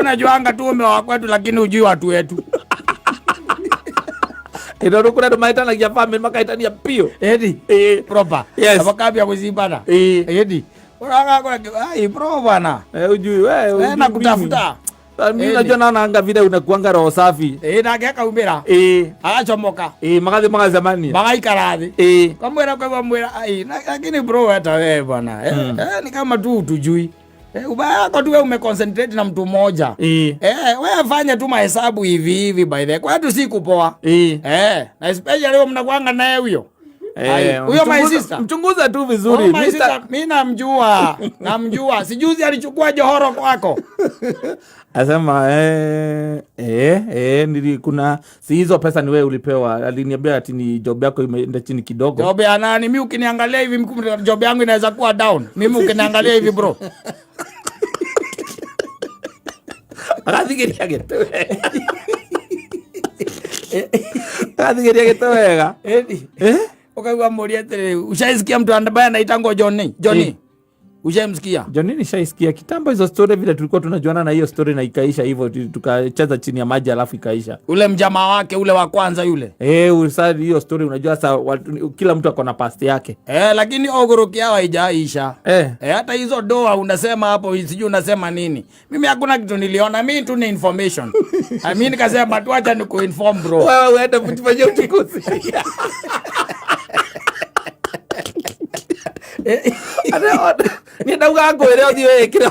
Unajuanga tu ume wa kwetu lakini hujui watu wetu. Tondũ kũrĩ andũ mahĩtanagia family makahĩtania biũ. Edi. Proper. Na makambia gũcimbana. Edi. Uragakora ai bro bwana. Eh, ujui wewe, Eh, ujui nakutafuta. mimi. Mimi Eh, unajua naonanga vile unakuanga roho safi. Eh, nake akaumĩra. Eh, Agacomoka. eh, magathi magacemania. Magaikara thĩ. Eh, Kamwĩra kwa mwĩra ai na- lakini bro hata wewe bwana. Eh, eh, ni kama tu utujui. Eh, ubaya wako tu wewe umeconcentrate na mtu mmoja. eh, Eh, wewe fanya tu mahesabu hivi hivi by the way. Kwetu si kupoa. eh. Eh, na especially leo mnakuanga naye huyo. Ai, Eh, huyo my mchunguza- sister. Mchunguza tu vizuri. Oh, my Mr. sister, mi namjua. Namjua. Sijuzi alichukua johoro kwako. Asema eh, eh, eh, nili, kuna si hizo pesa ni wewe ulipewa. Aliniambia ati ni job yako imeenda chini kidogo. Job ya nani? Mi ukiniangalia hivi job yangu inaweza kuwa down. Mimi ukiniangalia hivi bro. Agathigeria gĩtĩ wega. Agathigeria gĩtĩ wega. Edi. Eh? Ukaigua mũria atĩrĩrĩ, ushaisikia mtu ambaye anaitangwa Johnny? Johnny. Eh. Ushaimsikia? Johnny nishaisikia kitambo hizo story vile tulikuwa tunajuana na hiyo story na ikaisha hivyo tukacheza chini ya maji alafu ikaisha. Ule mjamaa wake ule wa kwanza yule. Eh, sasa hiyo story unajua sasa kila mtu ako na past yake. Eh, lakini ogoroki yao haijaisha. Eh. Eh, hata hizo doa unasema hapo sijui unasema nini. Mimi hakuna kitu niliona, mimi tu ni information. I mean nikasema tu acha nikuinform bro. Wewe uende kujifanyia uchunguzi. Niĩ ndauga ngwĩre ũthiĩ wĩĩkĩre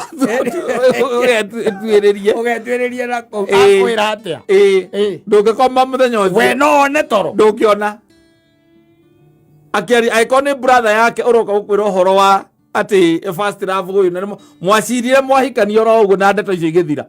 ũgetuĩrĩrie. Ũgetuĩrĩria na kũ- Eh. akwĩra atĩa? Ĩĩ. Eh. Ndũngĩkoma mũthenya We ũcio. no one toro. Ndũngĩona. Akĩaria angĩkorwo nĩ brother yake ũroka gũkwĩra ũhoro wa atĩ first love ũyũ na nĩ mwacirire mwahikania oro ũguo na ndeto icio igĩthira.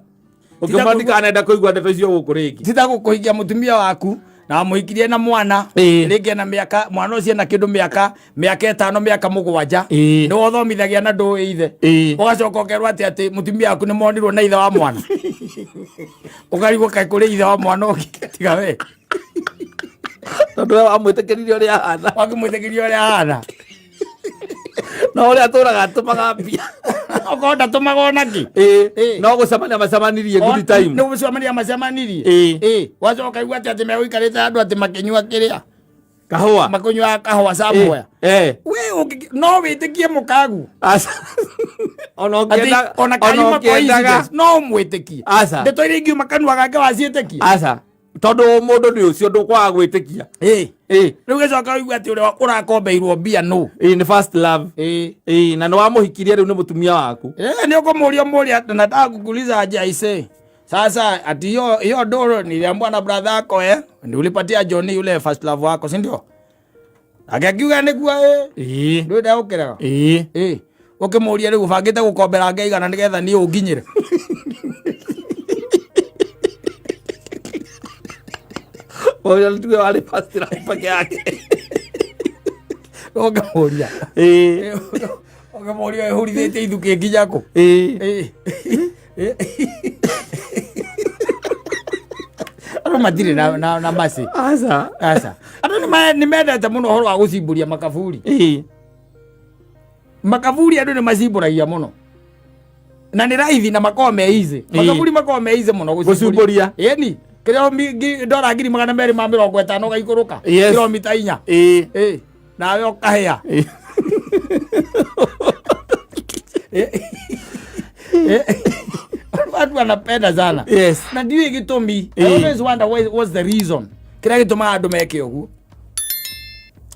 Ũkĩmwĩra kũigua- ndikanenda kũigua ndeto icio gũkũ rĩngĩ. Tita gũkũhikia mũtumia waku na wamũhikirie na mwana Ĩĩ. rĩngĩ ena mĩaka mwana ũcio ena kĩndũ mĩaka mĩaka ĩtano mĩaka mũgwanja Ĩĩ. nĩ wothomithagia na ndũĩ ithe Ĩĩ. ũgacoka ũkerwo atĩ atĩ mũtumia waku nĩ monirwo na ithe wa mwana ũkarigwo kaĩ kũrĩ ithe wa mwana ũngĩ tiga we Tondũ we wamwĩtĩkĩririe ũrĩa ahana. wakĩmwĩtĩkĩria ũrĩa ahana Na ũrĩa atũraga atũmaga mbia. okorwo ndatũmaga ona kĩ Ĩĩ. Ĩĩ. No gũcemania macemanirie good time. nĩ gũcemania macemanirie Ĩĩ. Ĩĩ. wacoka igua atĩ atĩ megũikarĩte andũ atĩ makĩnyua kĩrĩa Kahũa. makĩnyua kahũa somewhere Eh. we no wĩtĩkie mũkagu Aca. Ona Atĩ ũngĩenda ona ona kayuma ũngĩendaga coincidence no mwĩtĩkie Aca. ndeto iria ingiuma kanua gake waciĩtĩkia Aca. Tondũ mũndũ nĩ ũcio ndũkwaga gwĩtĩkia. Ĩĩ. Ĩĩ. rĩu gĩcoka ũigue atĩ ũrĩa ũrakombeirwo mbia nũ Ĩĩ nĩ first love. Ĩĩ. Ĩĩ na nĩ wamũhikirie rĩu nĩ mũtumia waku. Eh, nĩ ũkũmũria mũria nataka kukuuliza aje aise sasa ati hiyo hiyo doro niliambiwa na brother yako eh ni ulipatia Johnny yule first love wako si ndio akakiuga nĩguo ĩ Ĩĩ. ndwenda gũkĩrega Ĩĩ. ĩ ũkĩmũria rĩu ũbangĩte gũkombera ngai igana nĩgetha niĩ ũnginyĩre Ũrĩa tuge warĩ first love peke yake. ũkĩmũria Ĩĩ. ũkĩmũria ĩhurithĩtie ithukĩ nginya kũ Ĩĩ. Ĩ. Andũ matirĩ na, na, na maci Aca. aca andũ nĩ mendete mũno ũhoro wa gũcimbũria makaburi Ĩĩ. makaburi andũ nĩ macimbũragia mũno na nĩ raithi na makoragwo me easy Ĩĩ. makaburi makoragwo me easy mũno Gũcimbũria. ĩni kĩrĩa ndora 250,000 ũgaikũrũka Yes. kilomita 4 Ĩĩ. ĩ nawe ũkahĩa Ĩĩ. Watu wanapenda sana Yes. na ndiũĩ gĩtũmi I Ĩĩ. always wonder what's the reason kĩrĩa gĩtũmaga andũ meke ũguo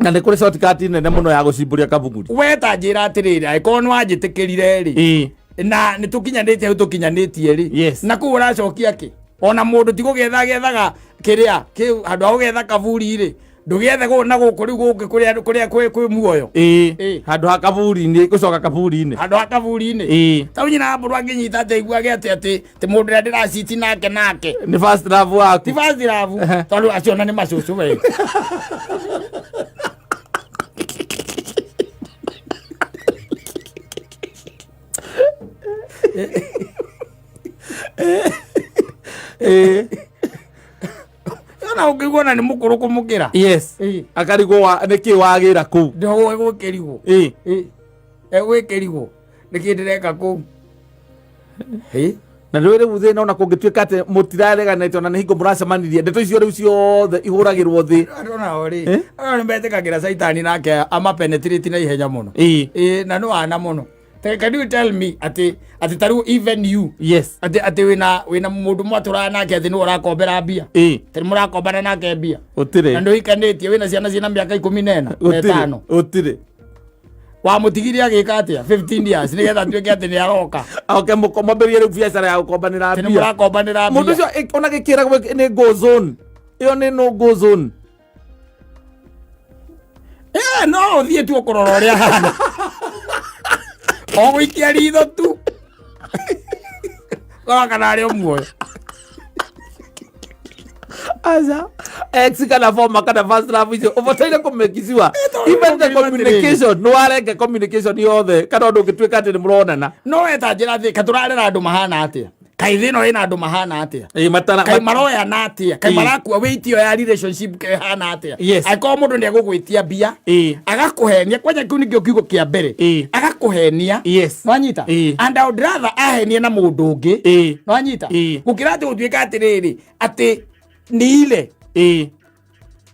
Na nĩ kũrĩ shortcut nene mũno ya gũcimbũria kabuguri. we ta njĩra atĩrĩrĩ angĩkorwo nĩ wanjĩtĩkĩrire rĩ Ĩĩ. na nĩ tũkinyanĩtie hau tũkinyanĩtie rĩ Yes. na kũu ũracokia kĩ ona mũndũ ti gũgĩetha gethaga kĩrĩa kĩu handũ ha gũgetha kaburi rĩ ndũgĩethe na gũkũ rĩu gũkĩ kũrĩa kũrĩa kwĩ muoyo Ĩĩ. Ĩĩ. Handũ ha kaburi-inĩ gũcoka kaburi-inĩ. handũ ha kaburi-inĩ Ĩĩ. tau nyina wa mbũrũ angĩnyita atĩ aiguage atĩ atĩ ti mũndũ ũrĩa ndĩraciti nake nake Nĩ first love waku. ti first love tondũ acio ona nĩ macũcũ we Ĩĩ. ona ũngĩigua ona nĩ mũkũrũ kũmũkĩra Yes. Ĩĩ. Akarigwo nĩkĩ wagĩra kũu. ndĩgũkĩrigwo Ĩĩ. egwĩkĩrigwo nĩkĩ ndĩreka kũu Ĩ? Na rĩu rĩu thĩna ona kũngĩtuĩka atĩ mũtirareganĩte ona nĩ hingo mũracemanirie ndeto icio rĩu ciothe ihũragĩrwo thĩ. Andũ nao rĩ andũ nĩ metĩkagĩra caitani nake amapenetrate na ihenya mũno Ĩĩ. Ĩ, na nĩ wana mũno Can you tell me atĩ atĩ ta rĩu even you atĩ atĩ wĩna mũndũ mwatũraga nake atĩ nĩwe ũrakombera mbia, atĩ nĩ mũrakombana nake mbia na Gũtirĩ. nĩ ũhikanĩtie, wĩna ciana ciĩna mĩaka 14 na Gũtirĩ. 5. Gũtirĩ. Wamũtigire agĩka atĩa 15 years nĩgetha atuĩke atĩ nĩ aroka? Oke mwambĩrĩrie rĩu biacara ya gũkombanĩra Atĩ nĩ mbia. mũrakombanĩra Mũndũ mbia. ũcio ona gĩkĩragwo nĩ go zone, ĩyo nĩ no go zone. No ũthiĩ tu ũkũrora ũrĩa hana, o gũikia ritho tu kora kana arĩ o muoyo. Aca, ex kana former kana first love icio ũbataire kũmekiciwa Tondũ even the nĩ ũngiuga communication nĩ warenge communication yothe kana ũndũ ũngĩtuĩka atĩ nĩ mũronana. No eta njĩra thĩ katũrarera andũ mahana atĩa? Kaĩ thĩ ĩno ĩna andũ mahana atĩa? Ĩ, matara Kaĩ maroyana atĩa? Kaĩ marakua weight ĩyo ya relationship ĩhana atĩa? Angĩkorwo mũndũ nĩ egũgwĩtia mbia, agakũhenia kwanja, kĩu nĩkĩo kiugo kĩa mbere, agakũhenia. Nwanyita? And I would rather ahenie na mũndũ ũngĩ. Nwanyita? Gũkĩra atĩ gũtuĩka atĩrĩrĩ atĩ nĩ ile.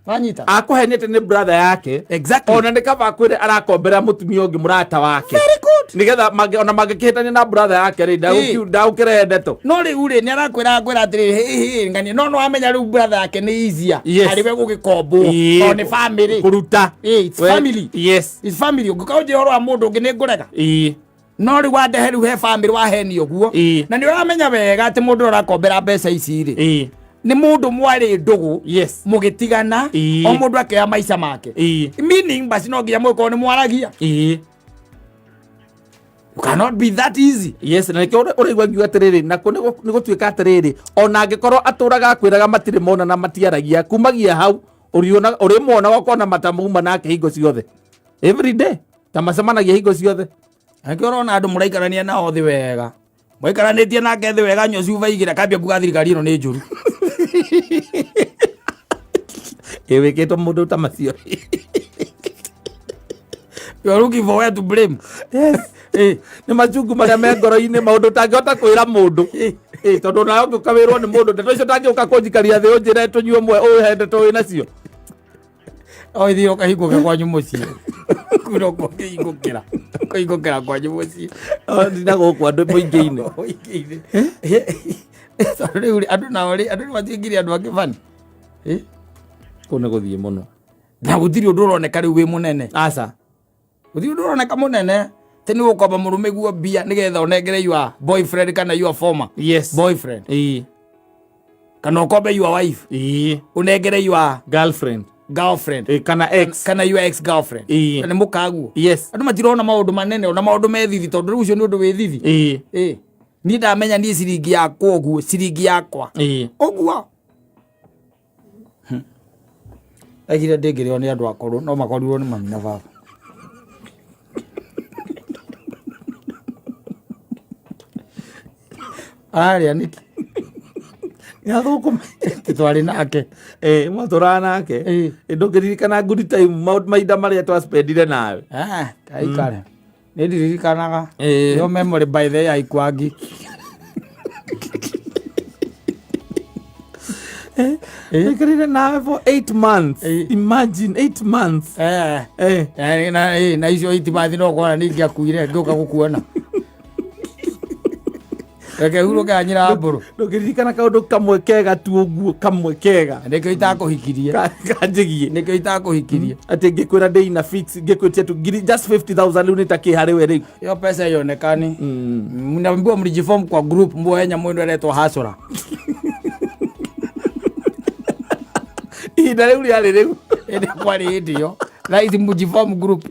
Nwanyita? Akũhenete nĩ brother yake. Ona nĩ kaba akwĩre arakombera mũtumia ũngĩ, mũrata wake. Very good. Nĩgetha ona mangĩkĩhĩtania na brother yake rĩ, ndagũkĩrehe ndeto. No rĩu rĩ, nĩ arakwĩra akwĩra atĩrĩrĩ, hĩ hĩ nganie, no wamenya rĩu brother yake nĩ easier harĩ we gũgĩkombwo tondũ nĩ family. Kũruta. It's family. It's family. Ũngĩka ũnjĩre ũhoro wa mũndũ ũngĩ, nĩ ngũrega. No rĩu wandehe rĩu he family wahenio ũguo. Na nĩ ũramenya wega atĩ mũndũ ũrĩa ũrakombera mbeca ici rĩ, nĩ mũndũ mwarĩ ndũgũ, mũgĩtigana, o mũndũ akĩoya maica make. Meaning basi no nginya mũgĩkorwo nĩ mwaragia. You cannot be that easy. Yes, na nĩkĩo ũraigua ngiuga atĩrĩrĩ, nakuo nĩ gũtuĩka atĩrĩrĩ, ona angĩkorwo atũraga akwĩraga matirĩ mona na matiaragia, kumagia hau ũrĩona ũrĩmuonaga ũkona matamuma nake hingo ciothe, every day, ta macemanagia hingo ciothe. Angĩkorwo ũrona andũ mũraikarania nao thĩ wega, mũikaranĩtie nake thĩ wega, nyua cuba igĩrĩ, akambia kuga thirikari ĩno nĩ njũru. Ĩ, wĩkĩtwo mũndũ ta macio. You are looking for where to blame. Yes. Nĩ macungu marĩa me ngoro-inĩ, maũndũ ũtangĩhota kwĩra mũndũ. Tondũ nawe ũngĩũka wĩrwo nĩ mũndũ ndeto icio, ũtangĩũka kũnjikaria thĩ ũnjĩre tũnyue mwe ũhe ndeto wĩ nacio. O ithiĩ ũkahingũke kwanyu mũciĩ, kwĩra ũkĩhingũkĩra ũkahingũkĩra kwanyu mũciĩ. Oh, ndina gũkũ andũ mũingĩ-inĩ. Mũingĩ-inĩ. Tondũ rĩu rĩ, andũ nao rĩ, andũ nĩ matuĩkire andũ angĩ bani. Kũu nĩ gũthiĩ mũno. Na gũtirĩ ũndũ ũroneka rĩu wĩ mũnene. Aca. Gũtirĩ ũndũ ũroneka mũnene tĩ nĩ gũkomba mũrũme guo mbia nĩgetha ũnengere your boyfriend kana your former boyfriend, kana ũkombe your wife, ũnengere your girlfriend. Girlfriend. Kana ex. Kana your ex girlfriend. Na nĩ mũkaguo. Andũ matirona maũndũ manene ona maũndũ me thithi, tondũ rĩu ũcio nĩ ũndũ wĩ thithi. Niĩ ndamenya niĩ ciringi yakwa ũguo, ciringi yakwa ũguo aigire ndĩngĩrĩo nĩ andũ akũrũ, no makorirwo nĩ mami na baba. Ararĩa nĩkĩ? Nĩathũkũma. Twarĩ nake. Mwatũraga nake. Ndũngĩririkana good time, mahinda marĩa twaspendire nawe? Ah, kaikare nĩ ndirikanaga. Yo memory by the way aikwangi. Naikarire nawe for 8 months. Imagine, 8 months. Na icio itimathi no kona ningĩ akuire ngĩũka gũkuona, reke hurũke anyira mbũrũ. Ndũngĩririkana kaũndũ kamwe kega tu ũguo, kamwe kega? Nĩkĩo itakũhikirie. Kanjĩgie. Nĩkĩo itakũhikirie. Atĩ ngĩkwĩra ndĩ ina fix, ngĩkwĩtia tu ngiri just 50,000, rĩu nĩ ta kĩ harĩ we rĩu? Hiyo pesa ionekani. Mnaambiwa mlijiform kwa group muoe nyamũ ĩno ĩretwo hasora. Ihinda rĩu rĩarĩ rĩu. Ĩndĩ kwarĩ hĩndĩ ĩyo, thaa ici mjiform group.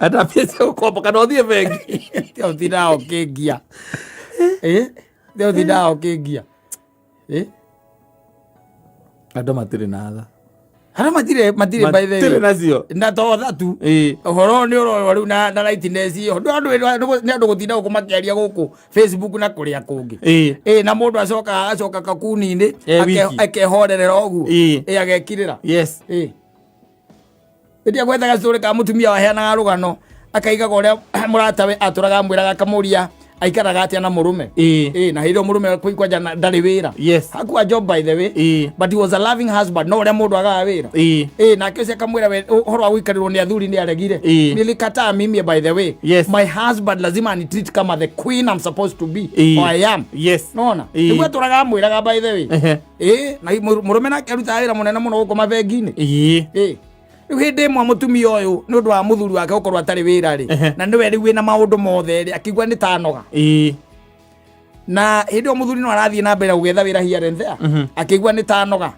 Ata mbia cia gũkomba kana ũthiĩ bengi. Ũtindaga ũkĩngia. Ũtindaga ũkĩngia. Andũ matirĩ na tha. Andũ matirĩ by the way. Matirĩ nacio. Na to tha tu. Ũhoro nĩ ũroywo rĩu na lightness ĩyo. Nĩ andũ gũtinda gũkũ makĩaria gũkũ Facebook na kũrĩa kũngĩ. Na mũndũ acoka kakuni-inĩ. Wiki. Akehorerera ũguo. Agekirĩra. Ĩndĩ agwethaga story ka mũtumia waheanaga rũgano, akaigaga ũrĩa mũratawe atũraga amwĩraga akamũria Aikaraga atia na murume? Na hĩndĩ ĩyo mũrũme kwanja ndarĩ wĩra. Hakuwa job, by the way. But he was a loving husband, no ũrĩa mũndũ agaga wĩra. Nake ũcio akamwĩra we ũhoro wa gũikarĩrwo nĩ athuri nĩ aregire. Nilikataa mimi, by the way. My husband lazima anitreat kama the queen I'm supposed to be or I am. Nona nĩguo atũraga amwĩraga, by the way. Na mũrũme nake arutaga wĩra mũnene mũno gũkũ mabengi-inĩ. Rĩu hĩndĩ ĩmwe mũtumia ũyũ, nĩ ũndũ wa mũthuri wake gũkorwo atarĩ wĩra rĩ, na nĩwe rĩu wĩna maũndũ mothe rĩ, akĩigua nĩ tanoga. Na hĩndĩ ĩyo mũthuri no arathiĩ na mbere gũgetha wĩra here and there. Akĩigua nĩ tanoga,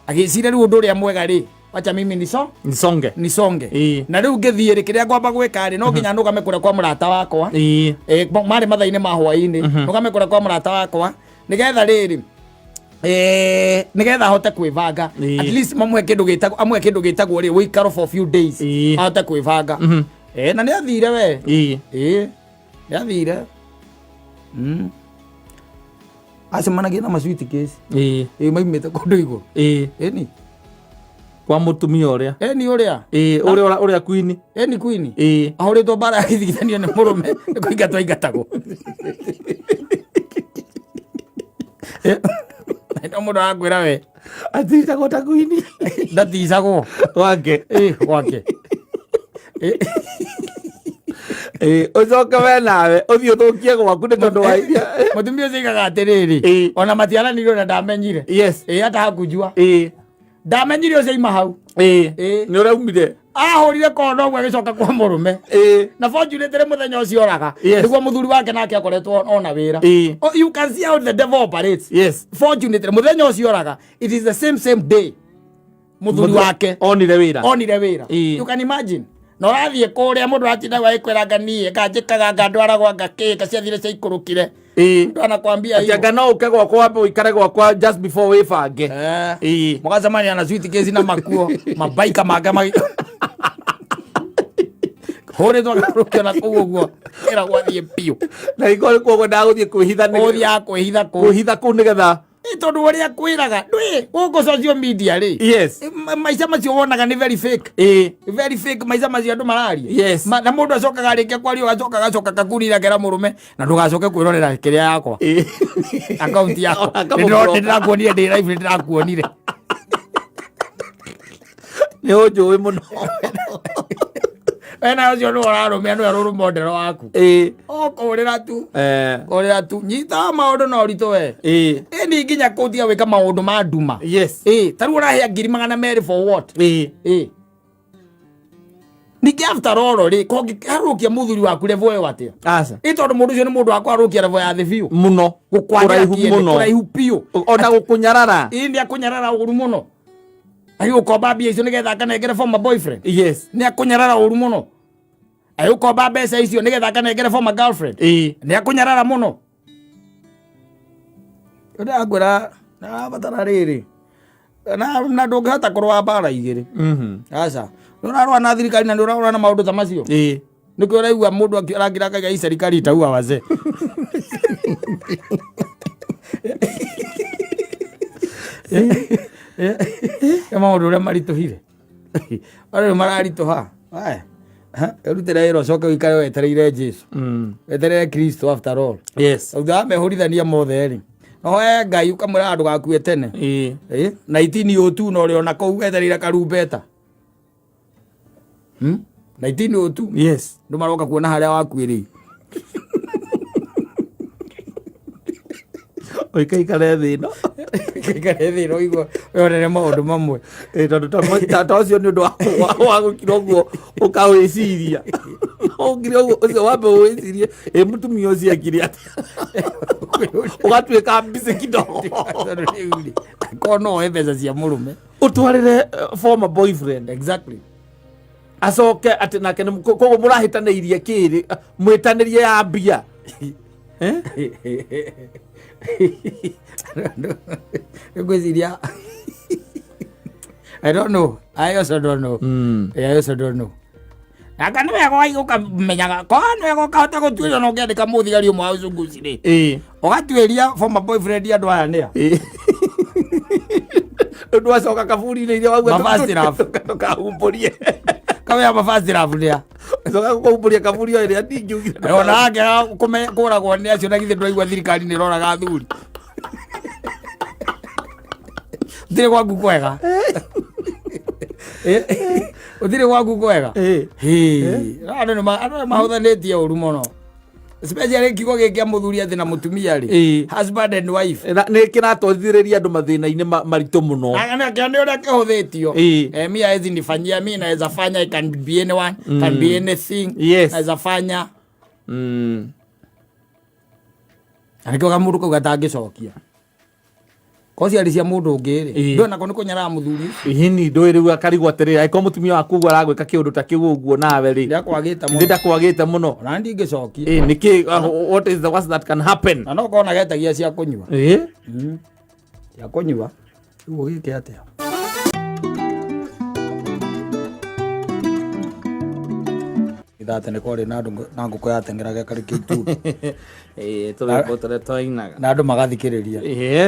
agĩciria rĩu ũndũ ũrĩa mwega rĩ, wacha mimi niso Nisonge. Nisonge. Na rĩu ngĩthiĩ rĩ, kĩrĩa ngwamba gwĩka rĩ, no nginya nũgame kũrĩa kwa mũrata wakwa. Marĩ mathaa-inĩ ma hwaĩ-inĩ, nũgame kũrĩa kwa mũrata wakwa nĩgetha rĩrĩ nĩgetha ahote kwĩbanga. At least mamũhe kĩndũ gĩtagwo, amũhe kĩndũ gĩtagwo rĩ, ũikaro for few days. Ahote kwĩbanga. Na nĩ athire we. Nĩ athire. Acemanagia na maswiti kesi. Maimĩte kũndũ igũrũ. Ĩni. Kwa mũtumia ũrĩa. Ĩni ũrĩa. Ũrĩa ũrĩa queen. Ĩni queen. Ahũrĩtwo mbara ya gĩthigithanio nĩ mũrũme, nĩ kũingatwo aingatagwo. No mũndũ arakwĩra we. Aticagwo ta queen. Ndaticagwo. Gwake. Gwake. Ũcoke we nawe ũthiĩ ũthũkie gwaku nĩ tondũ wa iria. Mũtumia ũcio aigaga atĩrĩrĩ, ona matiaranĩirio na ndamenyire. Hata hakujua. Ndamenyire ũcio aima hau. Nĩ ũraumire. Ahũrire kondo ũguo agĩcoka kwa mũrũme. Na fortunately mũthenya ũcio oraga, nĩguo mũthuri wake nake akoretwo ona wĩra. Oh, you can see how the devil operates. Fortunately mũthenya ũcio oraga, it is the same same day mũthuri wake onire wĩra. Onire wĩra. You can imagine, na ũrathiĩ kũrĩa mũndũ aratinda agĩkwĩra nga niĩ nganjĩkaga ngandwaragwo ngakĩ ngaciathire ciaikũrũkire. Mũndũ anakwambia Atĩ anga no ũke gwakwa wambe ũikare gwakwa just before wĩbange. Mũgacemania na suitcase na makuo mabaika make magi hũrĩtwo akarũkio na kũu ũguo ĩra gwathiĩ biũ. Na iko nĩ kuoguo ndagũthiĩ kwĩhitha Ũthiaga kwĩhitha kũu. Kwĩhitha kũu nĩgetha Tondũ ũrĩa kwĩraga ndwĩ gũkũ social media rĩ, maica macio wonaga nĩ very fake. Very fake maica macio andũ mararia. Na mũndũ acokaga arĩkia kwaria, ũgacoka agacoka kakunira kera mũrũme na ndũgacoke kwĩrorera kĩrĩa yakwa, akaunti yakwa. Akamũ-block. Nĩndĩrakuonire ndĩ live, nĩndĩrakuonire. Nĩ ũnjũĩ mũno. Wena ũcio nĩwe ũrarũmia, nĩwe rũrũ model waku. Ũkũrĩra tu. Kũrĩra tu, nyita maũndũ na ũritũ we. Ĩni nginya kũtiga gwĩka maũndũ ma nduma. Ta rĩu ũrahĩa 200,000 for what? Ningĩ after all rĩ, kongĩharũkia mũthuri waku level ĩyo atĩa? Aca. Tondũ mũndũ ũcio nĩ mũndũ wa kũharũkia level ya thĩ biũ. Mũno. Gũkwagĩra Kũraihu kĩene, mũno. Kũraihu biũ. Ona gũkũnyarara. Nĩ akũnyarara ũru mũno, agĩgũkomba mbia icio nĩgetha akanengere former boyfriend. Nĩ akũnyarara ũru mũno, agĩgũkomba mbeca icio nĩgetha akanengere former girlfriend. Nĩ akũnyarara mũno. Ndĩrakwĩra narabatara rĩrĩ na ndũngĩhota kũrũa mbara igĩrĩ. Aca, nĩ ũrarũa na thirikari na nĩ ũrarũa na maũndũ ta macio. Nĩkĩo ũraigua mũndũ arangira akaiga hii serikali itaua wazee. Nĩ maũndũ ũrĩa maritũhire, arĩa mararitũha. Aya, ĩrutĩre wĩra ũcoke ũikare wetereire Jesu, weterere Kristo after all. Thutha wa mehũrithania mothe rĩ, noe Ngai ũkamwĩra ndũgakue tene. Na itini ũtu na ũrĩ ona kũu wetereire karumbeta. Na itini ũtu. Andũ maroka kuona harĩa wakuĩrĩire. Ũikaikare thĩ ĩno. Ũikare thĩ ĩno ũigue wĩonere maũndũ mamwe. Tondũ ta ũcio nĩ ũndũ wa gũkira ũguo ũkawĩciria, ũkire ũguo ũcio wambe ũwĩcirie, ĩ mũtumia ũcio ekire atĩa, ũgatuĩka busy kidogo. Tondũ rĩu rĩ, korwo no woe mbeca cia mũrũme ũtwarĩre former boyfriend. Acoke atĩ nake koguo mũrahĩtanĩirie kĩrĩ mwĩtanĩrie ya mbia. Eh? Ngwĩciria I don't know. I also don't know. I also don't know. Anga nĩ wega ũkamenyaga ko nĩ wega ũkahota gũtuĩria na ũngĩandĩka mũthigari ũmwe wa uchunguzi rĩ, ũgatuĩria former boyfriend andũ aya nĩa. Rĩu ndwacoka kaburi-inĩ iria wauga Mavazi rafu. ndũkahumbũrie. Kawea mavazi rafu nĩa. Agĩcoka gũkũhumbũria kaburi o ĩrĩa ndingiugire. Ona angĩaga kũragwo nĩ acio, na githĩ ndũraigua thirikari nĩ ĩroraga athuri? Ũtirĩ gwaku kwega. Ũtirĩ gwaku kwega. Hĩ, andũ nĩ mahũthanĩtie ũru mũno, especially kiugo gĩkĩ kĩa mũthuri atĩ na mũtumia rĩ, husband and wife. Na nĩ kĩratwarithĩrĩria andũ mathĩna-inĩ maritũ mũno. Nĩ ũrĩa kĩhũthĩtio. Mi hawezi nifanyia, mi naweza fanya, I can be anyone, can be anything. Naweza fanya. Na nĩkĩo kamũndũ kau gatangĩcokia ko ciarĩ cia mũndũ ũngĩ rĩ, ndũĩ nako nĩ kũnyarara mũthuri ũcio. Ĩni ndũĩ rĩu akarigwo atĩrĩrĩ, angĩkorwo mũtumia waku ũguo aragwĩka kĩũndũ ta kĩu ũguo nawe rĩ, Ndakwagĩte mũno. Ndakwagĩte mũno. Ona ndingĩcokia. Nĩkĩ, what is the worst that can happen? Na no kona getagia cia kũnyua. Cia kũnyua. Rĩu ũgĩke atĩa? Ithaa tene kwarĩ na andũ na ngũkũ yateng'eraga ĩkarĩkia itumbĩ. Tũrwĩmbo tũrĩa twainaga. Na andũ magathikĩrĩria.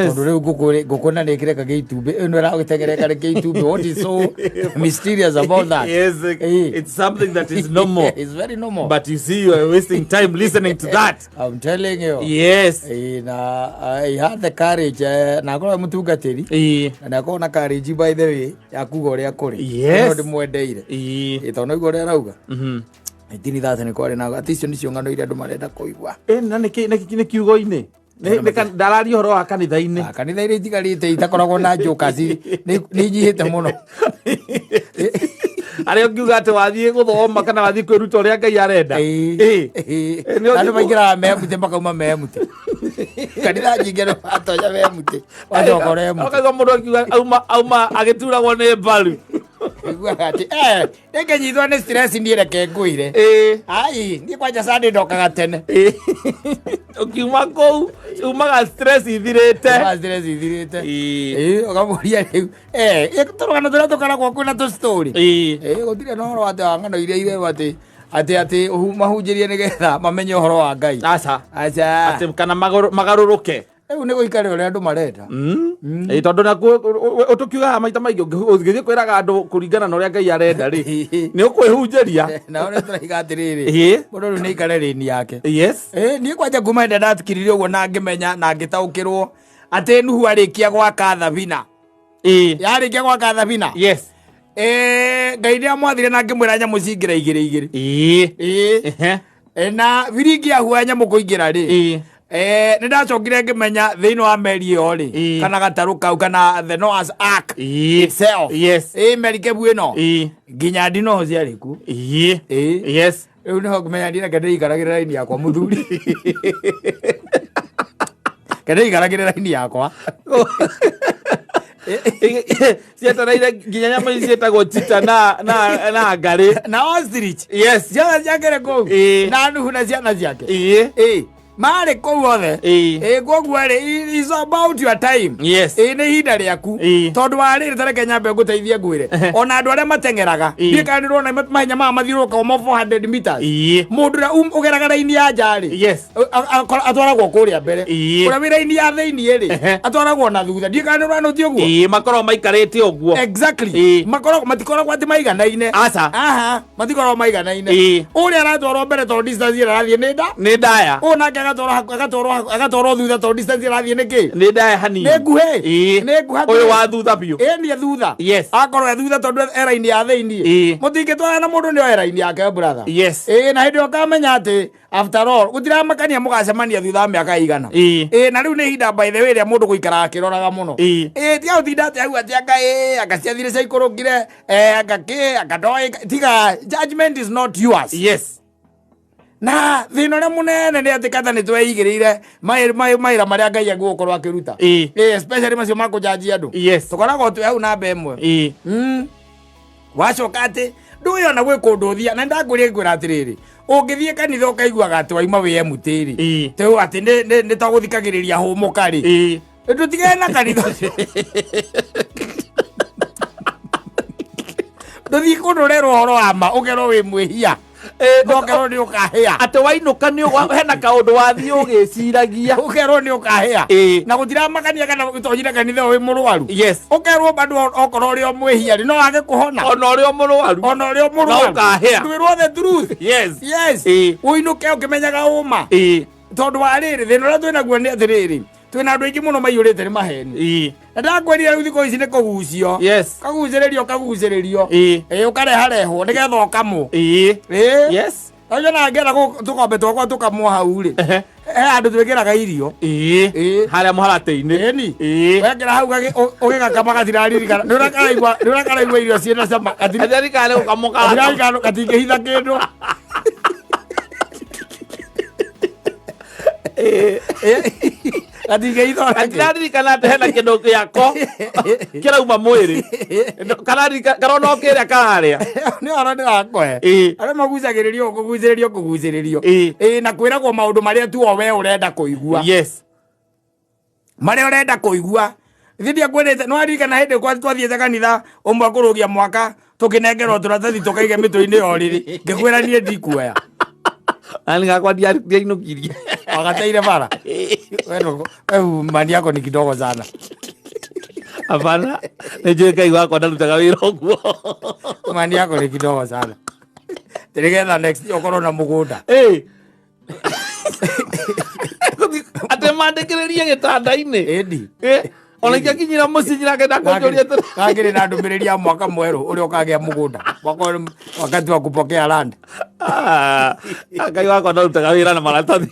Tondũ rĩu ngũkũ na nĩ ĩkĩrekagia itumbĩ, ĩno ĩragĩteng'era ĩkarĩkia itumbĩ, what is so mysterious about that? Yes, it's something that is normal. It's very normal. But you see, you are wasting time listening to that. I'm telling you. Na I had the courage, na akorwo mũtungatĩri, na akorwo na courage, by the way, ya kuga ũrĩa kũrĩ. No ndĩmwendeire. Tondũ naigua ũrĩa arauga. 1930 kwarĩ na atĩ icio nĩcio ng'ano iria andũ marenda kũigua. Na nĩ kiugo-inĩ. Ndararia ũhoro wa kanitha-inĩ. Kanitha iria itigarĩte itakoragwo na jokers nĩ inyihĩte mũno. Arĩa ũngiuga atĩ wathiĩ gũthoma kana wathiĩ kwĩruta ũrĩa Ngai arenda. Andũ maingĩraga memute, makauma memute. Kanitha nyingĩ andũ matonya memute, wacoka ũremute. Ũkaigua mũndũ akiuga auma agĩturagwo nĩ mbaru. Iguaga atĩ ndĩngĩnyitwo nĩ stress niĩ, reke ngwĩre. Ai, niĩ kwanja Sunday ndokaga tene. Ũkiuma kũu umaga stress ithirĩte. Umaga stress ithirĩte. Ũkamũria rĩu tũrũgano tũrĩa tũkoragwo kwĩna tũ story. Gũtirĩ na ũhoro atĩ wa ng'ano iria irerwo atĩ mahunjĩrie nĩgetha mamenye ũhoro wa Ngai. Aca. Aca. Atĩ kana magarũrũke. Rĩu nĩ gũikare ũrĩa andũ marenda. Tondũ nakuo ũtũkiugaga maita maingĩ, ũngĩthiĩ kwĩraga andũ kũringana na ũrĩa Ngai arenda rĩ, nĩ ũkwĩhunjĩria. Na ũrĩa tũraiga atĩrĩrĩ, mũndũ rĩu nĩ aikare lane yake. Niĩ kwanja kuma hĩndĩ ndatikiririe ũguo na ngĩmenya na ngĩtaũkĩrwo atĩ Nuhu arĩkia gwaka thabina, yarĩkia gwaka thabina, Ngai nĩ amwathire na ngĩmwĩra nyamũ cingĩra igĩrĩ igĩrĩ. Na biringi yahua nyamũ kũingĩra rĩ, nĩ ndacokire ngĩmenya thĩinĩ wa meri ĩyo rĩ, kana gatarũ kau, kana the Noah's Ark itself, merikebu ĩno, nginya ndinoho ciarĩ kuo. Rĩu nĩho ngĩmenya ndina kende ikaragĩre raini yakwa, mũthuri, kende ikaragĩre raini yakwa. Cietereire nginya nyamũ ici ciĩtagwo chita na ngarĩ. Na ostrich. Ciana ciake kũu. Na Nuhu na ciana ciake. Marĩ kũu othe. Koguo rĩ, is about your time. Nĩ ihinda rĩaku. Tondũ wa rĩrĩ, tareke nyambe ngũteithie ngwĩre, ona andũ arĩa mateng'eraga, ndiĩ kana nĩũrona mahenya maya mathiũrũrũkaga ma 400 meters, mũndũ ũrĩa ũgeraga raini ya nja rĩ, atwaragwo kũrĩa mbere. Ũrĩa wĩ raini ya thĩiniĩ rĩ, atwaragwo na thutha. Ndiĩ kana nĩũrona ũti ũguo. Makoragwo maikarĩte ũguo. Exactly. Makoragwo, matikoragwo atĩ maiganaine. Aca. Aha, matikoragwo maiganaine. Ũrĩa aratwarwo mbere tondũ distance ĩrĩa arathiĩ nĩ nda Nĩ ndaya. Ũyũ nake agatwarwo agatwarwo thutha tondũ distance ĩrĩa arathiĩ nĩ kĩ? Nĩ ndaya hanini. Nĩ nguhĩ. Nĩ nguhĩ. Ũyũ wa thutha biũ. Ĩ, nĩ thutha. Akorwo e thutha tondũ e raini ya thĩiniĩ. Mũtingĩtwarana na mũndũ nĩ oe raini yake, brother. Na hĩndĩ ĩyo ũkamenya atĩ after all gũtiramakania mũgacemania thutha wa mĩaka ĩigana. Na rĩu nĩ ihinda, by the way, rĩa mũndũ gũikara akĩroraga mũno. Tiga gũtinda atĩ hau atĩ anga anga ciathire ciaikũrũkire, anga kĩ, anga ndoĩ. Tiga, judgment is not yours. Na thĩna ũrĩa mũnene nĩ atĩ kata nĩ tweigĩrĩire mawĩra marĩa Ngai agũkorwo akĩruta. Especially macio ma kũjanjia andũ. Tũkoragwo twĩ hau namba ĩmwe. Wacoka atĩ ndũĩ ona gwĩ kũndũ ũthia na ndakwĩria, ngwĩra atĩrĩrĩ, ũngĩthiĩ kanitha ũkaiguaga atĩ waima wĩ empty rĩ, tĩu atĩ nĩ ta gũthikagĩrĩria hũmũka rĩ, ndũtigane na kanitha ũcio, ndũthiĩ kũndũ ũrerwo ũhoro wa ma, ũkerwo wĩ mwĩhia. Ndokerwo nĩ ũkahĩa. Atĩ wainũka nĩ hena kaũndũ wathiĩ ũgĩciragia. Ũkerwo nĩ ũkahĩa. Na gũtiramakania kana ũtonyire kanitha wĩ mũrwaru. Ũkerwo bado okorwo ũrĩ o mwĩhia rĩ no wage kũhona. Ona ũrĩ o mũrwaru. Ona ũrĩ o mũrwaru. No ũkahĩa. Ndwĩrwo the truth. Yes. Yes. Ũinũke ũkĩmenyaga ũma. Tondũ wa rĩrĩ, thĩna ũrĩa twĩnaguo nĩ atĩrĩrĩ, twĩna andũ aingĩ mũno maiyũrĩte nĩ maheni. Na ndakwĩrire rĩu thikũ ici nĩ kũgucio. Kagucĩrĩrio kagucĩrĩrio. Ĩĩ, ũkareharehwo nĩgetha ũkamwo. Ĩĩ. Ũcio na ngĩenda tũkombe twakwa tũkamwo hau rĩ. He handũ twĩkĩraga irio. Ĩĩ. Harĩa mũharatĩ-inĩ. Ĩni. Wekĩra hau ũgĩgakama gatiraririkana. Nĩ ũrakaraigua, nĩ ũrakaraigua irio ciĩna cama. Gatiraririkana nĩ gũkamwo karakama. Gatiraririkana gatingĩhitha kĩndũ. Gatingĩhitha ona kĩ. Gatiraririkana atĩ hena kĩndũ gĩako kĩrauma mwĩrĩ. Karona o kĩrĩa kararĩa. Nĩ ũhoro ndĩrakũhe. Arĩa magucagĩrĩrio kũgucĩrĩrio kũgucĩrĩrio. Ĩĩ, na kwĩragwo maũndũ marĩa tu o we ũrenda kũigua. Marĩa ũrenda kũigua. Ithuĩ ndiakwĩrĩte, nĩ waririkana hĩndĩ twathiĩte kanitha ũmwe kũrũgia mwaka tũkĩnengerwo tũratathi tũkaige mĩtwe-inĩ ya ũrĩrĩ, ngĩkwĩra niĩ ndikuoya. Nani gakwa ndiainũkirie. Wagateire bara. We mani yako ni kidogo sana. Hapana, nĩ njũĩ Ngai wakwa ndarutaga wĩra ũguo. Mani yako ni kidogo sana. Nĩgetha next year ũkorwo na mũgũnda. Atĩ mandĩkĩrĩrie gĩtanda-inĩ. Ĩndi. Ona ingĩkinyĩra mũciĩ nyina ngenda kũnjũria atĩrĩ. Kangĩrĩ na ndũmĩrĩri ya mwaka mwerũ ũrĩa ũkagĩa mũgũnda. Mwaka ũyũ wakati wa kupokea land. Ngai wakwa ndarutaga wĩra na maratathi.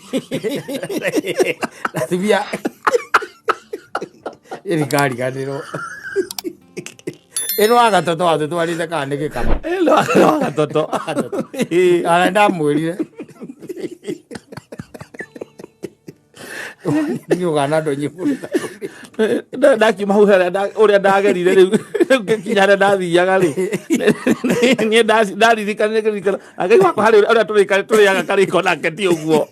Atumia. Ĩrikariganĩrwo. Ĩno wa gatoto watũtwarĩte kana nĩ gĩkama? Ĩno wa gatoto. Ona ndamwĩrire. Nĩ ũgana ndonyi mũno. Ndakiuma hau harĩa ũrĩa ndagerire rĩu, rĩu ngĩkinya harĩa ndathiaga rĩ, niĩ ndaririkanire ngĩririkana, na Ngai wakwa harĩ ũrĩa tũrĩaga karĩko nake ti ũguo.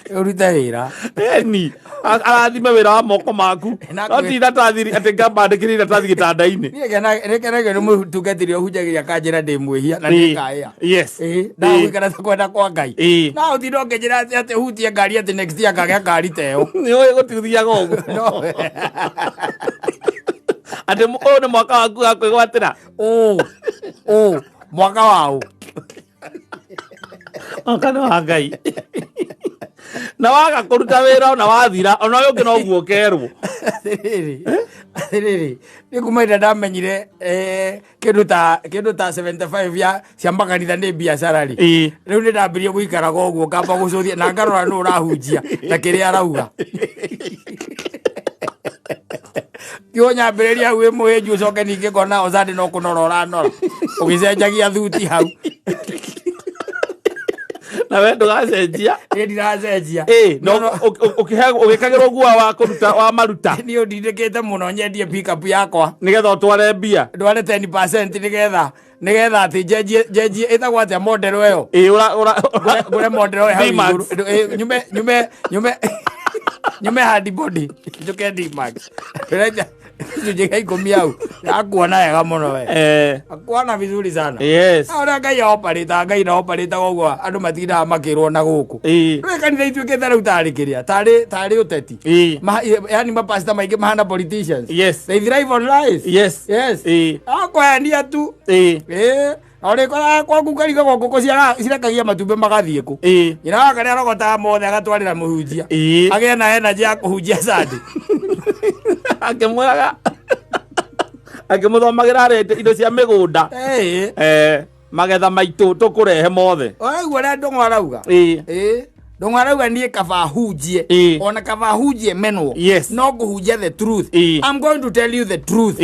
Ũrute wĩra. Ĩni, arathime wĩra wa moko maku. No ti iratathi atĩ ngambandĩkĩria iratathi gĩtanda-inĩ. Niĩ ngenagio nĩ mũtungatĩri ũhunjagĩria akanjĩra ndĩ mwĩhia na nĩngaĩa. Ĩĩ, ndagũikara ta kwenda kwa Ngai. No ũtinde ũkĩnjĩra atĩ hutie ngari atĩ next year ngagĩa ngari ta ĩyo. Nĩ ũĩ gũtithiaga ũguo. No. Atĩ ũyũ nĩ mwaka waku wa kwĩgwatĩra. Ũ, mwaka wa ũ? Mwaka nĩ wa Ngai. Na waga kũruta wĩra ona wathira, ona ũyũ ũngĩ noguo ũkerwo. Atĩrĩrĩ, atĩrĩrĩ, nĩ kuma ĩrĩa ndamenyire, kĩndũ ta 75 ya cia makanitha nĩ biacara rĩ. Rĩu nĩ ndambirie gũikaraga ũguo, ngamba gũcũthia na ngarora nũ ũrahunjia na kĩrĩa arauga. Ti ũnyambĩrĩria hau wĩ mũhĩnju ũcoke ningĩ ngona Ozande no kũnora ũranora ũgĩcenjagia thuti hau. Na we ndũgacenjia. Niĩ ndiracenjia. Ĩĩ, no ũgĩkagĩrwo guoya wa kũruta wa maruta. Niĩ ũndindĩkĩte mũno nyendie pick-up yakwa. Nĩgetha ũtware mbia. Ndware 10% nĩgetha atĩ njenjie ĩtagwo atĩa model ĩyo? Ĩĩ, ũra, ũra, Ngũre, ngũre model ĩyo hau D-Max. igũrũ. Ĩĩ, nyume, nyume, nyume, nyume hard body, njũke D-Max. Ndĩrenja gĩcunjĩ gĩa ikũmi hau. Akuona wega mũno we. Akuona vizuri sana. Na ũrĩa Ngai oparĩtaga, Ngai na oparĩtaga ũguo andũ matindaga makĩrwo na gũkũ. Rĩu kanitha ituĩkĩte rĩu tarĩ kĩrĩa, tarĩ ũteti. Yani mapasta maingĩ mahana politicians. They thrive on lies. Yes. Akwenia tu. Na ũrĩkoraga kwaku karigagwo ngũkũ cirekagia matumbĩ magathiĩ kũ. Nyina wa karĩa arogotaga mothe agatwarĩra mũhunjia. Agĩe na energy ya kũhunjia Sunday. Akĩmwĩraga, akĩmũthomagĩra arĩa indo cia mĩgũnda. Magetha maitũ tũkũrehe mothe. Ũraigua ũrĩa Ndũng'ũ arauga? Ndũng'ũ arauga niĩ kaba hunjie. Ona kaba hunjie menwo. No ngũhunjia the truth. I'm going to tell you the truth.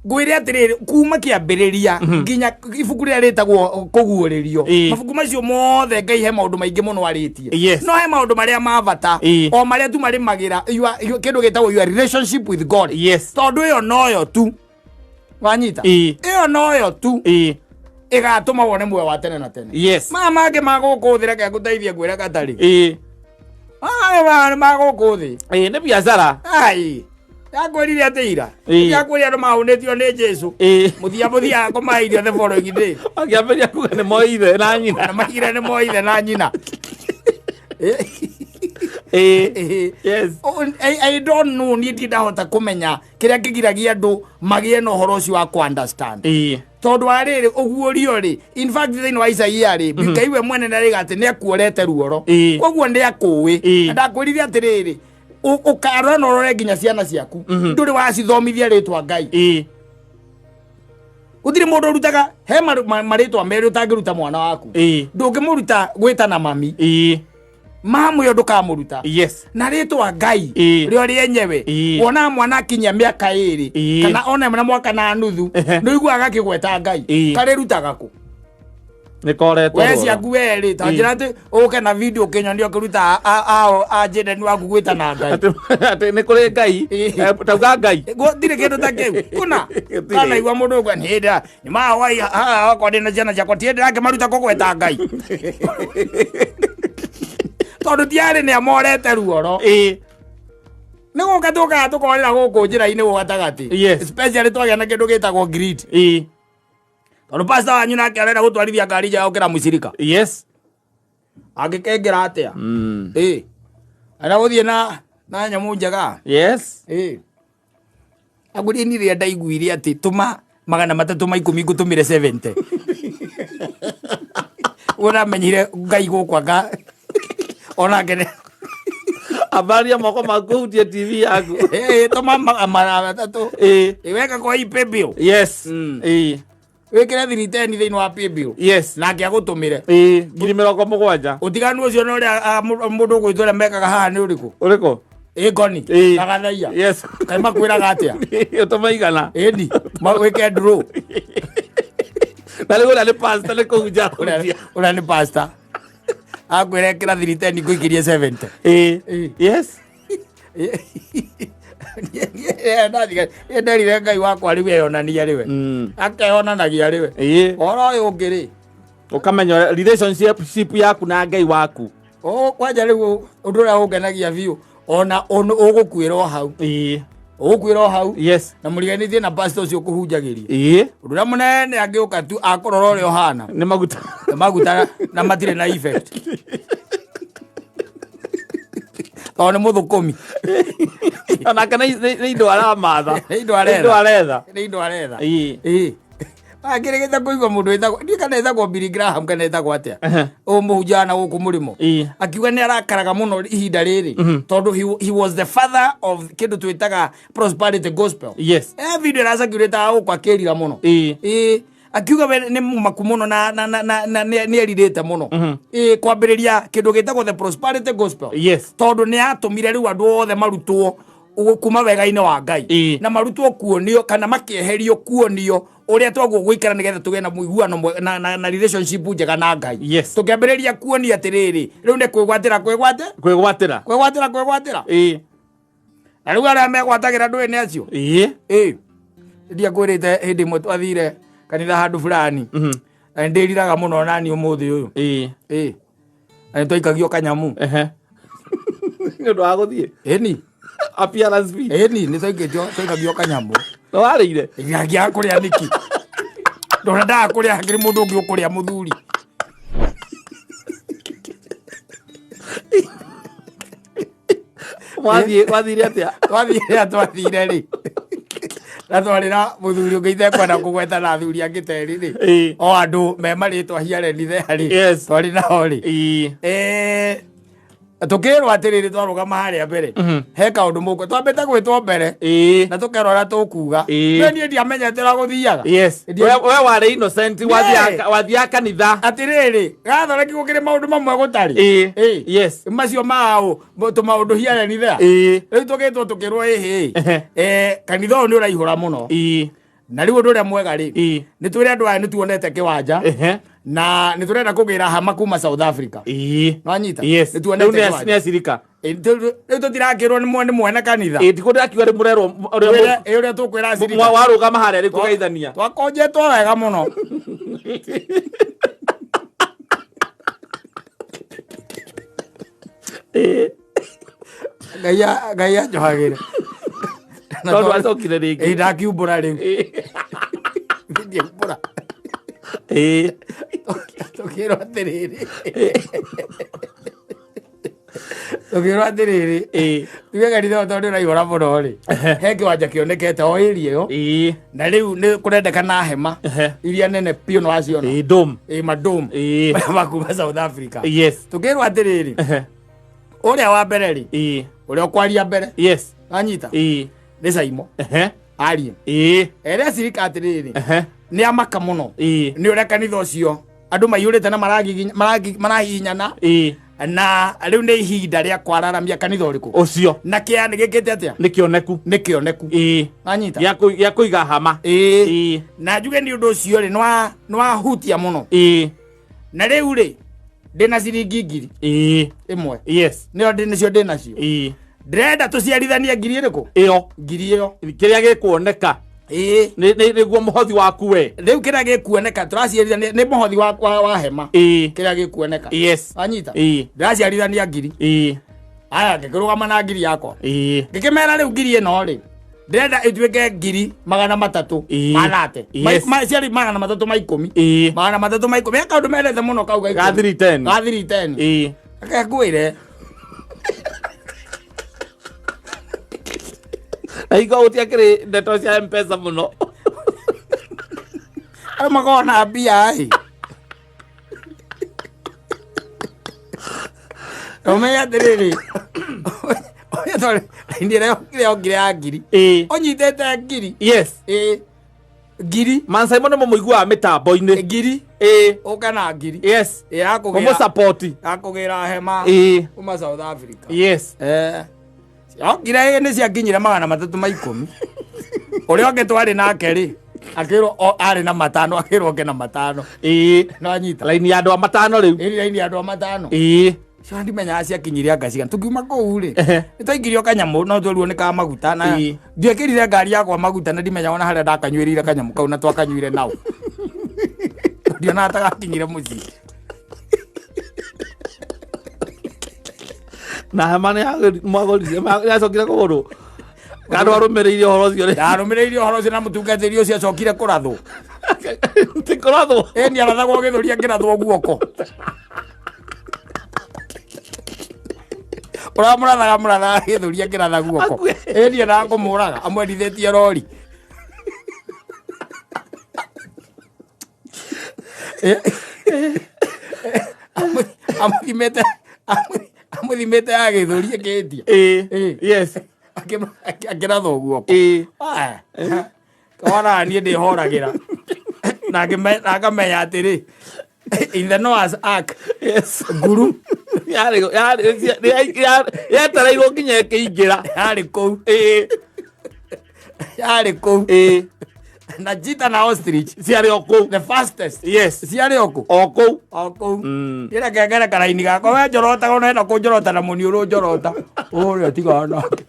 Ngwĩre atĩrĩrĩ, kuma kĩambĩrĩria nginya ibuku rĩrĩa rĩtagwo kũguũrĩrio. Mabuku macio mothe Ngai he maũndũ maingĩ mũno arĩtie. No he maũndũ marĩa ma bata. O marĩa tu marĩmagĩra, kĩndũ gĩtagwo your relationship with God. Tondũ ĩyo noyo tu. Wanyita? Ĩyo noyo tu. Ĩgatũma wone muoyo wa tene na tene. Maya mangĩ ma gũkũ thĩ reke ngũteithie ngwĩre gatarĩ. Maya ma gũkũ thĩ. Nĩ biacara. Ai. Ndakwĩrire atĩ ira. Ĩĩ. Ndakwĩrire andũ mahũnĩtio nĩ Jesu. Ĩĩ. Mũthia mũthia kũmahe irio the following day. Akĩambĩrĩria kuga nĩ moĩ ithe na nyina. Na maigire nĩ moĩ ithe na nyina. Ĩĩ. Ĩĩ. Yes. Oh, I don't know, niĩ ndirĩ ndahota kũmenya kĩrĩa kĩgiragia andũ magĩe na ũhoro ũcio wa kũ understand. Ĩĩ. Tondũ wa rĩrĩ ũguũrio rĩ, in fact thĩinĩ wa Isaia rĩ, Ngai we mwene nĩarĩga atĩ nĩakuorete ruoro. Koguo nĩakũĩ. Na ndakwĩrire atĩrĩrĩ, ũkarora na ũrore nginya ciana ciaku, ndũrĩ wacithomithia rĩtwa Ngai. Gũtirĩ mũndũ ũrutaga he marĩtwa merĩ ũtangĩruta mwana waku. Ndũngĩmũruta gwĩtana mami. Mamu ĩyo ndũkamũruta. Yes. Na rĩtwa Ngai rĩo rĩenyewe. Wonaga mwana akinyia mĩaka 2 kana ona na mwaka na nuthu, nĩũiguaga agakĩgweta Ngai. Karĩrutaga kũ? Nĩ koretwo We rũra. ciaku we rĩ, ta njĩra atĩ ũke na video ũkĩnyonia ũkĩruta a Jaden waku gwĩtana Ngai. Atĩ nĩ kũrĩ Ngai. Tauga Ngai. Gũtirĩ kĩndũ ta kĩu. Kũna. Gũtirĩ. Kanaigua mũndũ ũguo, nĩ hĩndĩ ya, nĩ ma wai, haha wakwa ndĩ na ciana ciakwa, ti hĩndĩ ndĩrakĩmaruta kũgweta Ngai. Tondũ ti arĩ nĩ amorete ruoro. Nĩ gũka tũkaga tũkorĩra gũkũ njĩra-inĩ gũ gatagatĩ. Yes. Especially twagĩa na kĩndũ gĩtagwo greed. Tondũ pastor wanyu nake arenda gũtwarithia ngari njega gũkĩra mũcirika. Yes. Angĩkengera atĩa? Arenda gũthiĩ na nyamũ njega. Yes. Agũrie niĩ rĩrĩa ndaiguire atĩ tũma 310 ngũtũmĩre 70. Ũramenyire Ngai gũkũ anga onake nĩ Ambaria moko maku ũhutie TV yaku. Tũma 300. Weka kwa hii paybill. Yes. Wĩkĩre 310 thĩinĩ wa paybill. Yes. Nake agũtũmĩre. 70,000. Ũtiganu ũcio na ũrĩa, mũndũ ũgwĩtwo ũrĩa mekaga haha nĩ ũrĩkũ? Ũrĩkũ? Ngoni. Na Gathaia. Yes. Kaĩ makwĩraga atĩa? Ũtũme igana. Ĩni, wĩke draw. Na rĩu ũrĩa nĩ pastor nĩ kũhunja. Ũrĩa nĩ pastor. Akwĩra ĩkĩra 310 ngũikĩrie 70. Yes. Nderire Ngai wakwa rĩu eyonania rĩwe. Akeyonanagia rĩwe. Ũhoro ũyũ ũngĩ rĩ. Ũkamenya relationship yaku na Ngai waku. Kwanja rĩu ũndũ ũrĩa ũngenagia biũ, ona ũgũkuĩra o hau. Ũgũkuĩra o hau. Yes. Na mũriganĩtie na pastor ũcio ũkũhunjagĩria. Ũndũ ũrĩa mũnene angĩũka tu akũrora ũrĩa ũhana. Nĩ maguta. Nĩ maguta na matirĩ na effect. Tondũ nĩ mũthũkũmi. Onake nĩ indo aramatha. Nĩ indo aretha. Nĩ indo aretha. Nĩ indo aretha. Akĩrĩgĩte kũigua mũndũ wĩtagwo, ndiũĩ kana etagwo Billy Graham kana etagwo atĩa. Ũyũ mũhunjia na gũkũ mũrĩmo. Akiuga nĩ arakaraga mũno ihinda rĩrĩ. Tondũ he was the father of kĩndũ twĩtaga prosperity gospel. Yes. Video ĩracirculate gũkũ akĩrira mũno. Akiuga we nĩ mũmaku mũno na nĩ erirĩte mũno. Kwambĩrĩria kĩndũ gĩtagwo the prosperity gospel. Yes. Tondũ nĩ atũmire rĩu andũ othe marutwo kuma wega-inĩ wa Ngai. Na marutwo kuonio kana makĩeherio kuonio ũrĩa twaguo gũikara nĩgetha tũgĩe na mũiguano mwega, na relationship njega na Ngai. Yes. Tũkĩambĩrĩria kuonio atĩrĩrĩ, rĩu nĩ kwĩgwatĩra, kwĩgwate? Kwĩgwatĩra. Kwĩgwatĩra, kwĩgwatĩra. Na rĩu arĩa megwatagĩra ndũĩ nĩ acio? Ndiakwĩrĩte hĩndĩ ĩmwe twathire kanitha handũ fulani. Na nĩndĩriraga mũno nani ũmũthĩ ũyũ. Na nĩtwaikagio kanyamu. Nĩ ũndũ wa gũthiĩ? Ĩni. Appearance fee. Ĩni, nĩtwaikĩtio, twaikagio kanyamu. Nĩ warĩire? Ngĩaga kũrĩa nĩkĩ? Ndona ndaga kũrĩa hakĩrĩ mũndũ ũngĩ ũkũrĩa mũthuri. Wathire atĩa? Twathire, twathire rĩ. Na twarĩra mũthuri ũngĩ itekwenda kũgweta na athuri angĩ ta erĩ rĩ. O andũ me marĩtwa hiareni there rĩ. Yes. Twarĩ nao rĩ. Tũkĩrwo atĩrĩrĩ twarũgama harĩa mbere. He kaũndũ mũkũ. Twambĩte gwĩtwo mbere. Na tũkerwo ũrĩa tũkuga. No niĩ ndiamenyete ũrĩa gũthiaga. Yes. Ndiamenyete. We warĩ innocent, wathiaga kanitha. Atĩrĩrĩ, gathoreki gũkĩrĩ maũndũ mamwe gũtarĩ. Yes. Macio mao, tũmaũndũ hiareni there. Rĩu tũgĩtwo tũkĩrwo ĩhĩ. Kanitha ũyũ nĩ ũraihũra mũno. Na rĩu ũndũ ũrĩa mwega rĩ, nĩ twĩre andũ aya nĩ tuonete kĩwanja. Na nĩ tũrenda kũgĩra hama kuma South Africa. Nĩwanyita? Yes. Nĩ tuonete Rĩu kĩwanja. nĩ acirika. Rĩu tũtirakĩrwo nĩ mwene kanitha. Ti kũndũ akiuga nĩ mũrerwo ũrĩa Ũrĩa tũkwĩra acirika. warũgama harĩa rĩu kũgeithania. Twakonjetwo wega mũno. Ngai anjohagĩre. Na Tondũ acokire Ĩĩ, rĩngĩ. ndakiumbũra rĩu. Ndiumbũra. Tũkĩrwo atĩrĩrĩ, tũkĩrwo atĩrĩrĩ, tuge kanitha ũyũ tondũ ũraihũra mũno rĩ, he kĩwanja kĩonekete o area ĩyo, na rĩu nĩ kũrendekana hema iria nene biũ nĩ waciona. Dome. Ĩ madom makuma South Africa. Tũkĩrwo atĩrĩrĩ, ũrĩa wa mbere rĩ, ũrĩa ũkwaria mbere, anyita, nĩ Saimo arie, ere cirika atĩrĩrĩ, nĩ amaka mũno nĩ ũrĩa kanitha ũcio andũ maiyũrĩte na marahihinyana, na rĩu nĩ ihinda rĩa kwararamia kanitha ũrĩkũ Ũcio. Na kĩa nĩ gĩkĩte atĩa? Nĩ kĩoneku. Nĩ kĩoneku. Anyita. Gĩa kũiga hama. Na njuge nĩ ũndũ ũcio rĩ, nĩ wahutia mũno. Na rĩu rĩ, ndĩna ciringi 1000 ĩmwe. Nĩyo nĩcio ndĩnacio. Ndĩrenda tũciarithanie ngiri ĩrĩkũ? Ĩyo. Ngiri ĩyo. Kĩrĩa gĩkuoneka. Nĩguo mũhothi waku we. Rĩu kĩrĩa gĩkuoneka tũraciarithania nĩ mũhothi wa hema. Kĩrĩa gĩkuoneka. Anyita. Ndĩraciarithania ngiri. Aya, ngĩkĩrũgama na ngiri yakwa. Ngĩkĩmera rĩu ngiri ĩno rĩ, ndĩrenda ĩtuĩke 300,000 ma 30. Ciarĩ 310. 310. He kaũndũ mendete mũno kau ga Ga 10. 310. Ga 310. Reke ngwĩre. Na hingo gũtiakĩrĩ ndeto cia Mpesa mũno. Andũ makoragwo na mbia ĩ. Ũmenye atĩrĩrĩ, ũyũ tondũ raini ĩrĩa yokire yokire ya ngiri. Ũnyitĩte ngiri. Ĩ. Ngiri. Mansaimo nĩ mũmũiguaga mĩtambo-inĩ. Ngiri. Ũka na ngiri. Ĩ, ya kũgĩra. Mũmũsapoti. Ya kũgĩra hema. Kuma South Africa. Yokire nĩ ciakinyire 310. Ũrĩa ũngĩ twarĩ nake rĩ, akĩrwo arĩ na 5, akĩrwo oke na 5. No anyita. Raini ya andũ a 5 rĩu. Ĩrĩ raini ya andũ a 5. Cio ndimenyaga ciakinyire anga cigana. Tũkiuma kũu rĩ, nĩ twaingĩrio kanyamũ no twerirwo nĩ ka maguta, na ndiekĩrire ngari yakwa maguta na ndimenyaga ona harĩa ndakanyuĩrĩire kanyamũ kau na twakanyuire nao. Ndionaga ta gakinyire mũciĩ. Na hema nĩ mwagũrire, yacokire kũgũrwo. Kana ndwarũmĩrĩire ũhoro ũcio rĩ? Ndarũmĩrĩire ũhoro ũcio na mũtungatĩri ũcio acokire kũrathwo. Ti kũrathwo? Ĩ, nĩ arathagwo gĩthũri akĩrathwo guoko. Ũramũrathaga mũrathaga gĩthũri akĩratha guoko. Akue. Ĩ, niĩ ndakũmũraga amwendithĩtie rori. Amũthimĩte ya gĩthũri ĩkĩtia. Akĩrathwo guoko. Aya. Wona niĩ ndĩhoragĩra. Na ngamenya atĩrĩ, in the Noah's Ark, nguru. Yetereirwo nginya ĩkĩingĩra. Yarĩ kũu. Yarĩ kũu. Na cheetah na ostrich Ciarĩ o kũu. The fastest. Ciarĩ o kũu. O kũu. O kũu. Ĩra kengere karaini gakwa we njorotaga ona ena kũnjorota na mũniũrũ njorota. Ũrĩa tiga nake.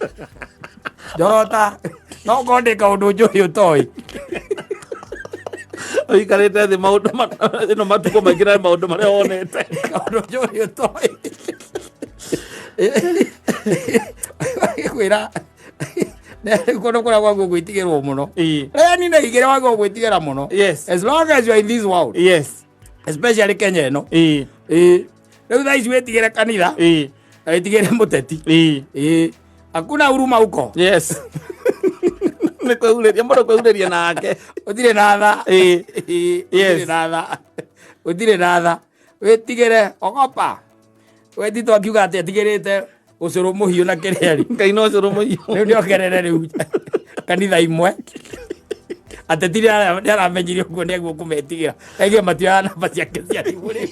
Njorota. No korwo ndĩ kaũndũ njũĩ ũtoĩ. Ũikarĩte thĩ maũndũ ĩno matukũ maingĩ na maũndũ marĩa wonete. Kaũndũ njũĩ ũtoĩ. Kwĩra kũndũ kũrĩa gwaguo gwĩtigĩrwo mũno. Rĩani na igĩrĩ waguo gwĩtigĩra mũno. As long as you are in this world. Especially Kenya ĩno. Rĩu thaa ici wĩtigĩre kanitha. Na wĩtigĩre mũteti. Hakuna huruma huko. Nĩ kwĩhurĩria, mũndũ kwĩhurĩria nake. Ũtirĩ na tha. Ũtirĩ na tha. Ũtirĩ na tha. Wĩtigĩre, ogopa. We Tito akiuga atĩ etigĩrĩte ũcũrũ mũhiũ na kĩrĩa rĩ. Ngai no ũcũrũ mũhiũ. Rĩu nĩongerere rĩu kanitha imwe. Ateti nĩ aramenyire ũguo nĩaguo kũmetigĩra. Aige matioyaga namba ciake cia thimũ rĩ.